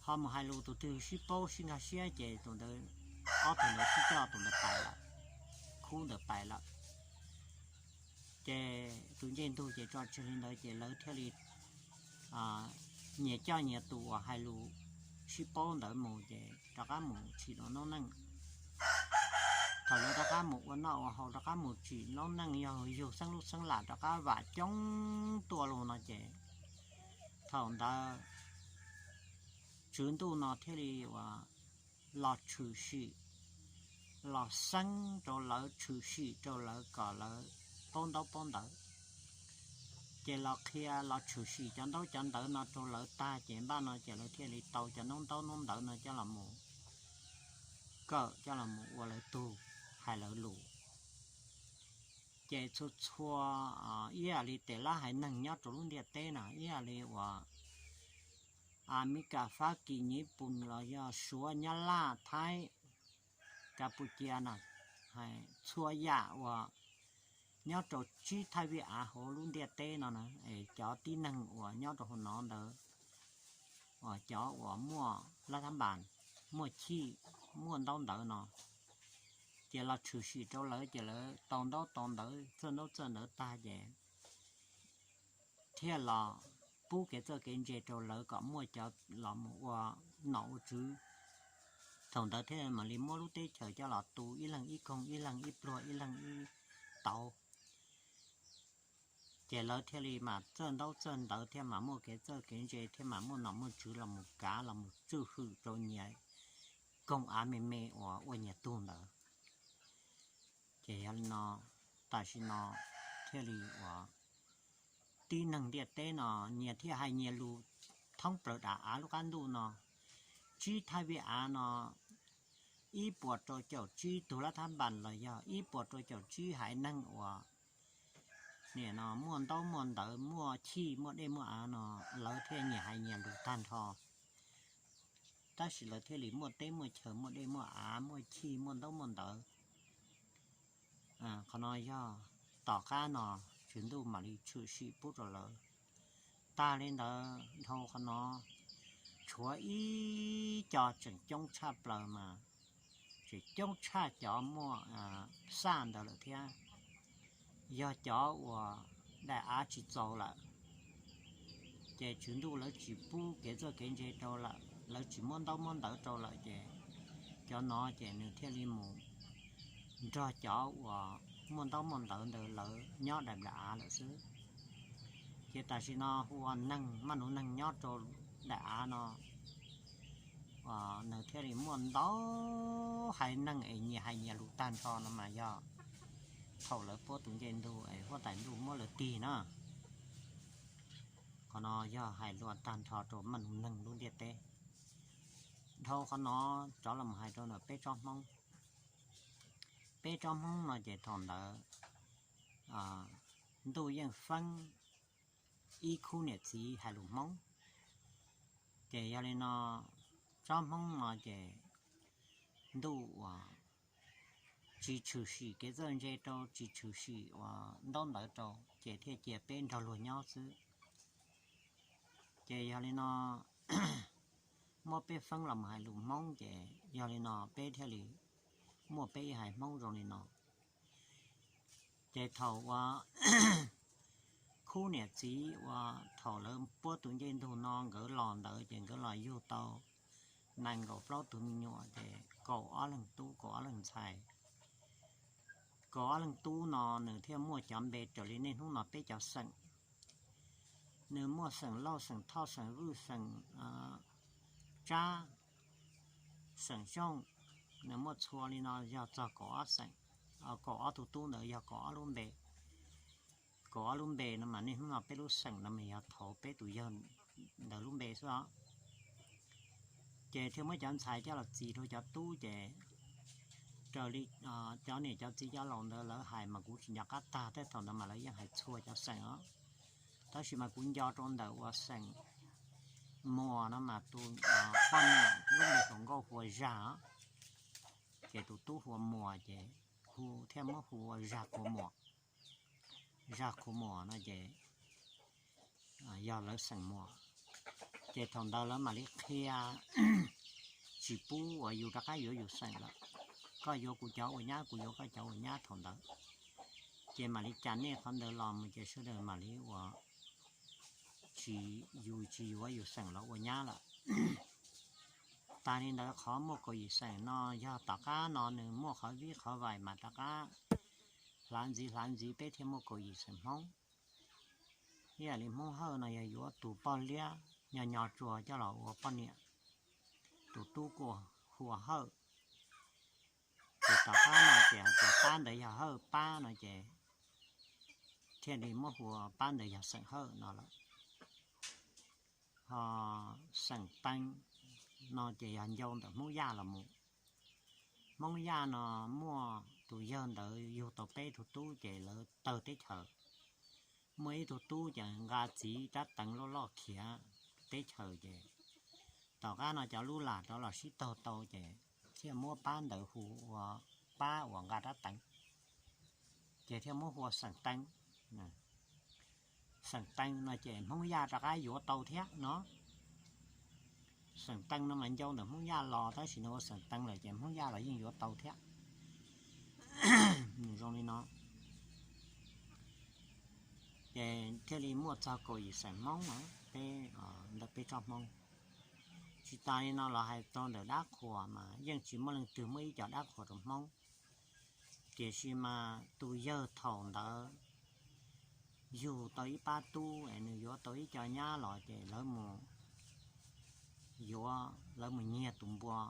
Ho mus hais lus tus twg sib paub sib nkag siab ces tus ntawd, ob tug ntawd sib coj tus ntawd pais lawm, khub ntawd pais lawm. Ces tus ncej ntug ces tso tseg li ntawd ces lawv thiaj li nyias coj nyias tus uas hais lus sib paub ntawd mus ces rov qab mus tsim noob neej. Thaum lawv rov qab mus ua noj ua haus rov qab mus tsim noob neej yog yug xeeb lub xeeb lam rov qab vam coob tuaj los no ces thaum ntawd tswv ntuj no thiaj li uas los tshwm sim los xeeb rau lawv, tshwm sim rau lawv kom lawv paub ntaub paub ntawv. Ces los qhia los tshwm sim cov ntaub cov ntawv no rau lawv tag ces npaj no ces lawv thiaj li tau cov ntaub ntaub ntaub ntawv no coj los mus kawm, coj los mus ua lawv tug, hais lawv lus. Ces txhua txhua ib yam li tej lab haiv neeg nyob rau lub ntiaj teb no, ib yam li uas Amelikas, Fab Kis, Nyiv Pus los yog Suav, Nyab Laj, Thaib, Kapucia no, txhua yam uas nyob rau tsib thaj vij av hauv lub ntiaj teb no na, cov tib neeg uas nyob rau hauv no ntawd, uas cov uas muaj lab thab npas, muaj chij, muaj ntaub ntawv no, ces los tshwm sim rau lawv ces lawv tau ntaub tau ntawv, txawj ntaub txawj ntawv tag ces thiaj los pub kev txawj kev ntse rau lawv kom muaj cov los mus ua nom ua tswv. Thaum ntawd thiaj mam li muab lub teb chaws coj los tu ib leeg ib koog, ib leeg ib pluag, ib leeg ib tauv. Ces lawv thiaj li mam txawj ntaub txawj ntawv thiab mam muaj kev txawj kev ntse thiab mam muaj nom muaj tswv los mus kav los mus tswj hwm rau nyias koog av me me uas ua nyias tug ntawd. Ces yog li no, tam sim no thiaj li uas tib neeg ntiaj teb no nyias thiaj hais nyias lus thoob plaws dav av lub qab ntuj no. Tsib thaj vij av no, ib puas rau caum tsib tug lab thab npas los yog ib puas rau caum tsib haiv neeg uas nim no muaj ntaub muaj ntawv, muaj chij, muaj dej muaj av no, lawv thiaj nyias hais nyias lus tag nrho. Tab sis lawv thiaj li muaj teb muaj chaw, muaj dej muaj av, muaj chij, muaj ntaub muaj ntawv. Qhov no yog tom qab no Tswv Ntuj mam li tshwm sim pub rau lawv. Tag li ntawd dhau qhov no, tshuav ib co tseem coob tshaj plaws mas tseem coob tshaj cov muaj xaj ntawd lawm thiab, yog cov uas daim av tsis txaus lawm. Ces Tswv Ntuj lawv tsis pub kev txawj kev ntse rau lawm, lawv tsis muab ntaub muab ntawv rau lawm ces cov no ces nws thiaj li mus nrog cov uas muaj ntaub muaj ntawv ntawd lawv nyob daim nplam av lawm xwb. Ces tam sim no hu ua neeg, maj lug neeg nyob rau daim av no, nws thiaj li muaj ntau haiv neeg es nyias hais nyias lus tag nrho no mas yog thaum lawv puab tus ncej ntug es huab tais ntuj muab lawv tig na. Qhov no yog hais lus tag nrho rau maj lug neeg lub ntiaj teb. Dhau qhov no rov los hais rau ntawm peb tsob Hmoob. Peb tsob Hmoob no ces thaum ntawd ntuj yeej feeb ib khub niam txiv hais lus Hmoob. Ces yog li no, tsob Hmoob no ces ntuj uas tsis tshwm sim kev txawj ntse rau, tsis tshwm sim uas ntaub ntawv rau, ces thiaj cia peb nrog luag nyob xwb. Ces yog li no, muab peb feeb los mus hais lus Hmoob, ces yog li no peb thiaj li muaj peb ib haiv Hmoob zoo li no. Ces thaum uas khub niam txiv uas thaum lawv puab tus ncej ntug no nkawd los ntawd ces nkawd los yug tau nees nkaum plaub tug me nyuam, ces kaum ob leeg tub kaum ob leeg ntxhais. Kaum ob leeg tub no nws thiaj muaj cov npe raws li niaj hnub no peb cov xeem. Nws muaj xeem Lauj, xeem Thoj, xeem Vwj, xeem Tsab, xeem Xyooj. Nws muaj txhua li no yog txog kaum ob xeem, kaum ob tug tub ntawd yog kaum ob lub npe. Kaum ob lub npe no mas niaj hnub no peb lub xeem no mas yog thaum peb tus yawg ntawd lub npe xwb os. Ces thiaj muab cov ntxhais coj los txis rau cov tub, ces raws li cov niam cov txiv cov laus ntawd lawv hais mas kuv tsis nco qab tag, tej thaum ntawd mas lawv yeej hais txhua cov xeem os. Tab sis mas kuv nco rau ntawm uas xeem Muas no mas tus poj niam lub npe hluas nkauj hu ua Zag os. Ces tus tub hu ua Muas, ces hu thiaj muab hu ua Zag Qhuav Muas. Zag Qhuav Muas no ces yog lawv xeem Muas. Ces thaum ntawd lawv mam li qhia tsis pub uas yus rov qab yuav yus xeem lawm. Koj yuav kuv cov ua nyab, kuv yuav koj cov ua nyab thaum ntawd. Ces mam li cas nej qhov ntawd los mus ces sawv daws mam li uas tsis, yus tsis yuav yus xeem los ua nyab lawm. Tas li ntawd qhov muaj kaum yim xeem no yog tom qab no nws muaj qhov vib qhov vais mas rov qab hlav ntxiv hlav ntxiv peb thiaj muaj kaum yim xeem Hmoob. Ib yam li Hmoob Hawj no yog yuav tus poj liab nyo nyo tsuag coj los ua poj niam, tus tub kuj hu ua Hawj. Ces tom qab no ces hais tias pab ntawd yog Hawj pab no ces thiaj li muab hu ua pab ntawd yog xeem Hawj no lawm. Ho xeem Teev no ces yog ncau ntawm Hmoob Yaj los mus. Hmoob Yaj no muaj tus yawg ntawd yug tau peb tug tub ces lawv tawg teb chaws. Muaj ib tug tub ces nqa txiv rab teev loj loj khiav teb chaws ces tom qab no cov lub lam rov los sib taug tau ces thiaj muab pab ntawd hu ua pab uas nqa rab teev, ces thiaj muab hu ua xeem Teev. Xeem Teev no ces Hmoob Yaj rov qab yuav tau thiab no. Xeem Teev no mas ncau ntawm Hmoob Yaj los tab sis nws ua xeem Teev lawm ces Hmoob Yaj los yeej yuav tau thiab. Nws zoo li no. Ces thiaj li muaj txog kaum yim xeem Hmoob peb, ntawm peb tsob Hmoob. Tsis tas li no los hais rau ntawm dab qhuas mas yeej tsis muaj leej twg muaj ib co dab qhuas rau Hmoob. Tiam sis mas tus yawg thaum ntawd yug tau ib pab tub es nws yuav tau ib co nyab los ces lawv mus yuav, lawv mus nyiag tus npua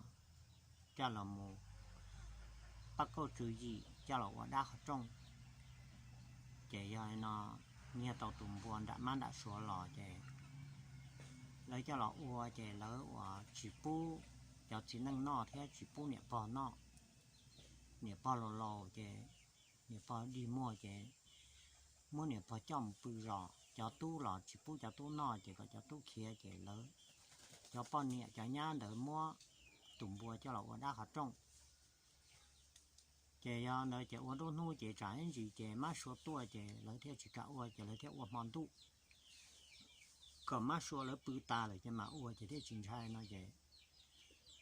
coj los mus pab kauj tswv yim coj los ua dab qhov rooj. Ces yog no nyiag tau tus npua nram mab nram suav los ces lawv coj los ua ces lawv uas tsis pub cov txiv neej noj thiab tsis pub niam pog noj. Niam pog laus laus ces niam pog dig muag ces muab niam pog coj mus pw zos, cov tub los tsis pub cov tub noj ces kom cov tub khiav ces lawv, cov poj niam cov nyab ntawd muab tus npua coj los ua dab qhov rooj. Ces yog ntawd ces ua nruab hnub ces tsam ib ntsis ces mab suav tuaj ces lawv thiaj tsis kam ua ces lawv thiaj ua hmo ntuj kom mab suav lawv pw tas lawm ces mam ua ces thiaj tsis ntshai no ces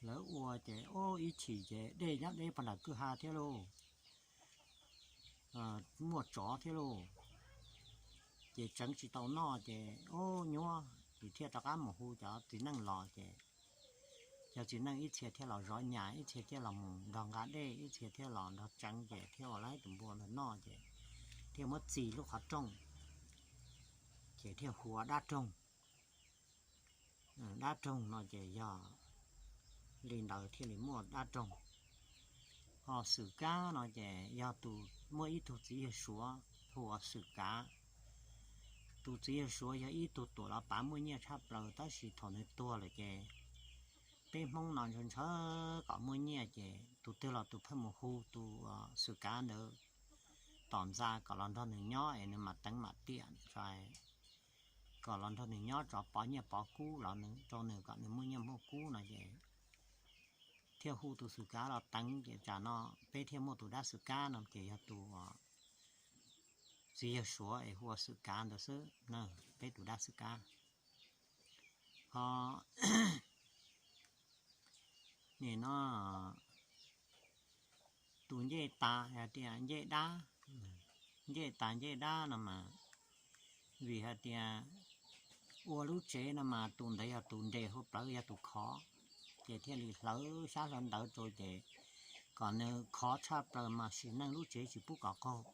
lawv ua ces ib chim ces dej nyob deb puag nram kwj ha thiab lauj, muaj tsov thiab lauj, ces tseev tsis tau noj ces ub nyuab ces thiaj rov qab mus hu cov txiv neej los ces cov txiv neej ib txhia thiaj los zov nyas, ib txhia thiaj los mus nrog nqa dej, ib txhia thiaj los nrog tseev ces thiaj ua laib tus npua ntawd noj ces thiaj muab txi lub qhov rooj ces thiaj hu ua dab roog. Dab roog no ces yog li ntawd thiaj li muaj dab roog. Ho Xwm Kab no ces yog tus muaj ib tug txiv yawg Suav hu ua Xwm Kav. Tus txiv yawg Suav yog ib tug tuam los pav muaj nyiaj tshaj plaws tab sis thaum nws tuag lawm ces peb Hmoob no ntshaw ntshaw kom muaj nyiaj ces tus twg los tus pheej mus hu tus Xwm Kav ntawd tom ntxa kom los nrog nws nyob es nws mam teev mam tiam, kom los nrog nws nyob tso pov nyiaj pov kub los rau nws kom nws muaj nyiaj muaj kub no ces thiaj hu tus Xwm Kav los teev ces tsam no peb thiaj muaj tus dab Xwm Kab no ces yog tus txiv yawg Suav es hu ua Xwm Kav ntawd xwb na, peb tus dab Xwm Kab. Ho nim no tus ncej tas hais tias ncej dab, ncej tas ncej dab no mas vim hais tias ua lub tsev no mas tus ntawd yog tus nres, hu plawv yog tus khov, ces thiaj li hlawv xyab hlawv ntawv rau ces kom nws khov tshaj plaws mas sim neej lub tsev tsis pub kom qaug.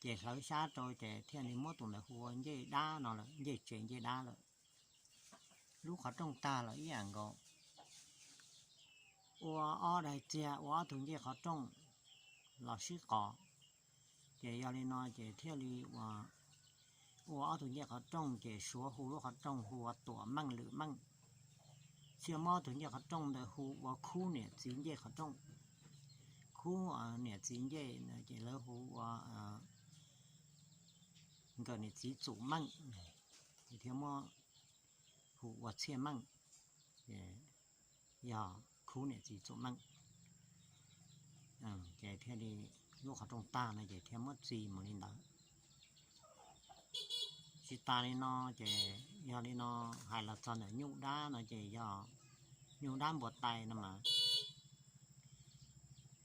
Ces hlawv xyab rau ces thiaj li muab tus ntawd hu ua ncej dab no lawm, ncej tsev ncej dab lawm. Lub qhov rooj tag los ib yam nkaus, ua ob daig txiag ua ob tug ncej qhov rooj los sib qos. Ces yog li no ces thiaj li ua, ua ob tug ncej qhov rooj ces Suav hu lub qhov rooj hu ua Tuam Meej Lwm Meej. Thiaj muab ob tug ncej qhov rooj ntawd hu ua Khub Niam Txiv Ncej Qhov Rooj. Khub niam txiv ncej ces lawv hu ua nkawm niam txiv Txum Meej, thiaj muab hu ua Txhiaj Meej, yog Khub niam txiv Txum Meej. Ces thiaj li lub qhov rooj tag no ces thiaj muab txi mus li ntawd. Tsis tas li no ces yog li no, hais los txog ntawm nyuj dab no ces yog nyuj dab npua tais no mas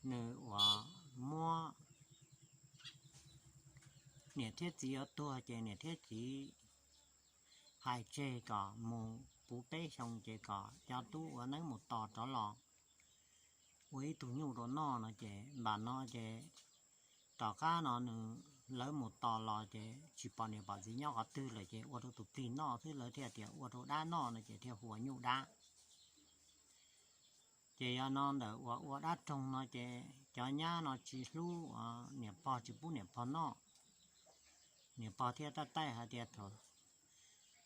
nws uas muab niam thiab txiv yuav tuag ces niam thiab txiv hais tseg kom mus puv peb xyoo ces kom cov tub ua neeb mus tos rov los ua ib tug nyuj rau noj no ces npam no ces tom qab no nws, lawv mus tos los ces tsis pom niam pom txiv nyob qhov twg lawm ces ua rau tus plig noj xwb, lawv thiaj tias ua rau dab noj no ces thiaj hu ua nyuj dab. Ces yog no ntawm uas ua dab roog no ces cov nyab no tsis hlub, niam pog tsis pub niam pog noj. Niam pog thiaj taij taij hais tias thaum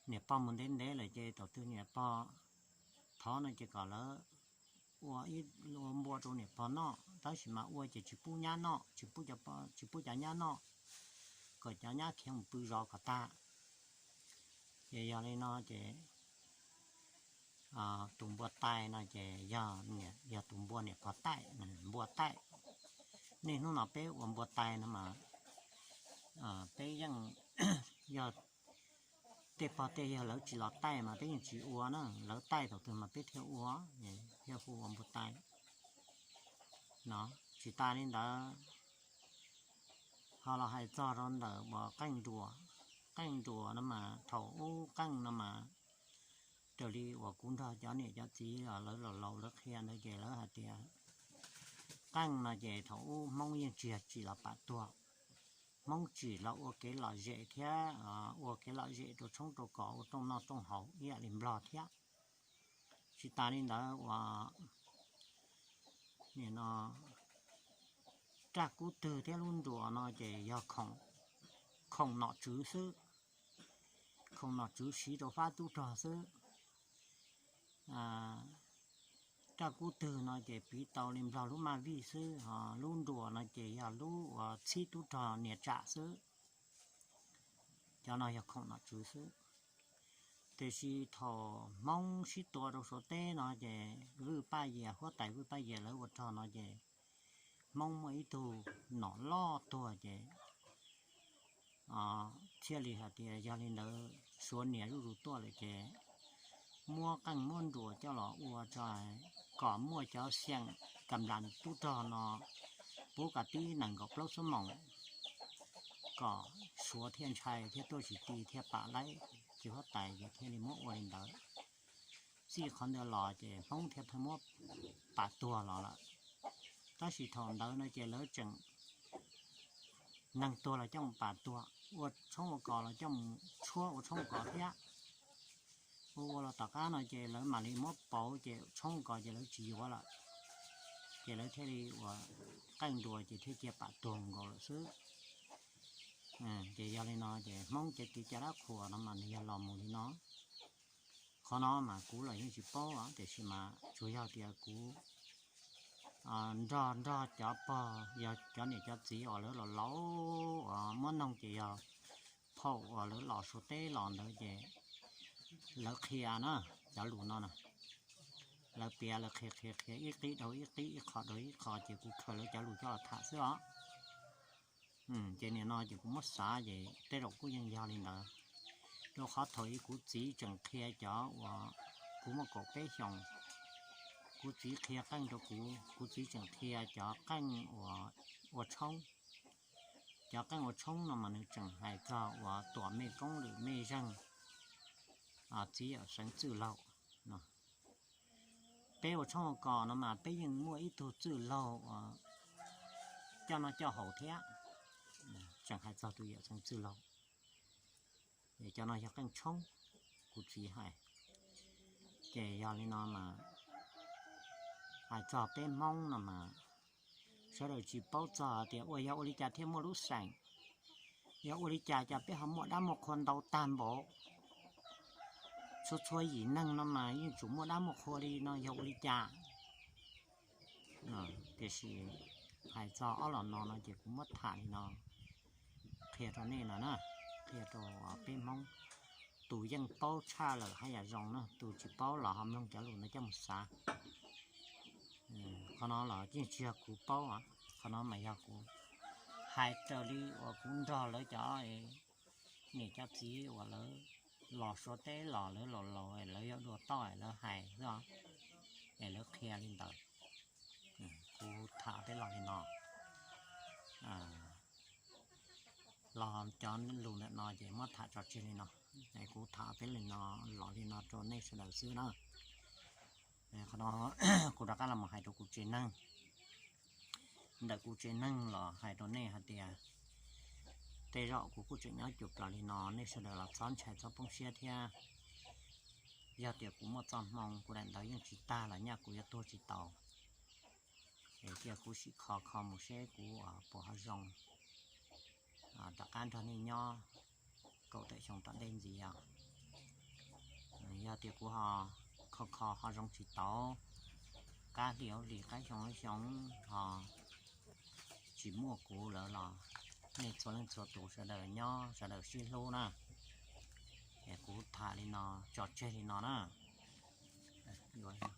niam pog mus ntev ntev lawm ces thaum twg niam pog thov no ces kom lawv ua ib, ua npua rau niam pog noj, tab sis mas ua ces tsis pub nyab noj, tsis pub, tsis pub cov nyab noj, kom cov nyab khiav mus pw zov kom tag. Ces yog li no ces tus npua tais no ces yog, yog tus npua niam pog taij, npua taij. Niaj hnub no peb ua npua tais no mas peb yeej yog tej pog tej yawg lawv tsis los taij mas peb yeej tsis ua na, lawv taij thaum twg mas peb thiaj ua, thiaj hu ua npua tais no. Tsis tas li ntawd, ho los hais txog rau ntawm uas qeej nruas. Qeej nruas no mas thaum ub qeej no mas raws li uas kuv nrog cov niam cov txiv lawv laus laus lawv qhia ntawd ces lawv hais tias qeej no ces thaum ub Hmoob yeej tsis yog tsim los pam tuag. Hmoob tsim los ua kev lom zem thiab ua kev lom zem rau tshoob rau kos ua rooj noj rooj haus ib yam li Nplog thiab. Tsis tas li ntawd uas nim no raj kub twg thiab lub nruas no ces yog khoom nom tswv xwb, khoom nom tswv siv rau fab tub rog xwb. Raj kub twg no ces piv tau li Nplog lub maj vij xwb, ho lub nruas no ces yog lub uas txhib tub rog niam tsam xwb. Cov no yog khoom nom tswv xwb. Tiam sis thaum Hmoob sib tua rau Suav teb no ces Vwj Paj Yias, huab tais Vwj Paj Yias lawv ua rog no ces Hmoob muaj ib tug nom loj tuag ces thiaj li hais tias yog li ntawd Suav niam zuj zus tuaj lawm ces muab qeej muab nruas coj los ua tso kom muaj cov xyeem kam las tub rog no puv kom tib nees nkaum plaub xuab moos kom Suav thiaj ntshai thiab tuaj tsis ti thiaj pam laib. Ces huab tais ces thiaj li muab ua li ntawd. Txij qhov ntawd los ces Hmoob thiaj pheej muab pam tuag los lawm. Tab sis thaum ntawd no ces lawv tseem neeg tuag los coj mus pam tuag, ua tshoob ua kos los coj mus tshuab ua tshoob ua kos thiab. Ua ua los tom qab no ces lawv mam li muab pauv ces tshoob ua kos ces lawv tsis yuav lawm, ces lawv thiaj li ua qeej nruas ces thiaj cia pam tuag nkaus lawm xwb. Ces yog li no ces Hmoob cov kev cai dab qhuas no mas nws yog los mus li no. Qhov no mas kuv los yeej tsis paub tiam sis mas tsuas yog tias kuv nrog nrog cov pog, yog cov niam cov txiv uas lawv laus laus uas muab noog ces yog thaum uas lawv los Suav teb los ntawd ces lawv qhia na, cov lus no na, lawv piav lawv qhia qhia qhia ib qib dhau ib qib, ib qho dhau ib qho ces kuv khaws lawv cov lus coj los tham xwb os. Ces nim no ces kuv muab xav ces tej zaum kuj yeej yog li ntawd, rau qhov thaum ub kuv txiv tseem qhia cov uas kuv muaj kaum peb xyoos, kuv txiv qhia qeej rau kuv, kuv txiv tseem qhia cov qeej uas ua tshoob, cov qeej ua tshoob no mas nws tseem hais txog uas Tuam Mej Koob Lwm Mej Zeeg, txiv yawm Seev Txwj Laug no. Peb ua tshoob ua kos no mas peb yeej muaj ib tug txwj laug uas coj noj coj haus thiab, tseem hais txog tus yawm Seev Txwj Laug. Cov no yog qeej tshoob, kuv txiv hais. Ces yog li no mas hais txog peb Hmoob no mas sawv daws tsis paub txog tias ua yog ua li cas thiaj muaj lub xeem, yog ua li cas cas peb ho muaj dab muaj qhua ntau tag npaum. Txhua txhua yim neeg no mas yeej tsum muaj dab muaj qhua li no yog ua li cas. Tiam sis hais txog ob los no no ces kuv muab tham li no qhia rau nej no na, qhia rau peb Hmoob. Tus yeej paub tshaj lawm haj yam zoo na, tus tsis paub los ho mloog cov lus no coj mus xav. Qhov no los yeej tsis yog kuv paub, qhov no mas yog kuv hais raws li uas kuv nrog lawv cov niam cov txiv uas lawv los Suav teb los lawv laus laus lawv yog dua toj lawv hais xwb, es lawv qhia li ntawd. Kuv tham peb los li no, los cov lus ntawm no ces muab tham tso tseg li no. Kuv tham peb li no, los li no rau nej sawv daws xwb na. Qhov no kuv rov qab los mus hais rau kuv tsev neeg. Ntawm kuv tsev neeg los hais rau nej hais tias, tej zaum kuv kuj tseem nyob cuag plaws li no, nej sawv daws los txhob ntshai txhob poob siab thiab. Yog tias kuv muaj txoj hmoo kuv daim ntawv yeej tsis tag los nyaj kuv yuav tuag tsis tau. Ces cia kuv sim kho kho mus seb kuv puas ho zoo rov qab nrog nej nyob kaum tawm xyoo tom ntej ntxiv os. Yog tias kuv ho kho kho ho zoo tsis tau, qab hli hauv hli qab xyoo hauv xyoo ho tsis muaj kuv lawm los nej txhua leej txhua tus sawv daws nyob sawv daws sib hlub na. Es kuv tham li no tso tseg li no na. Yuav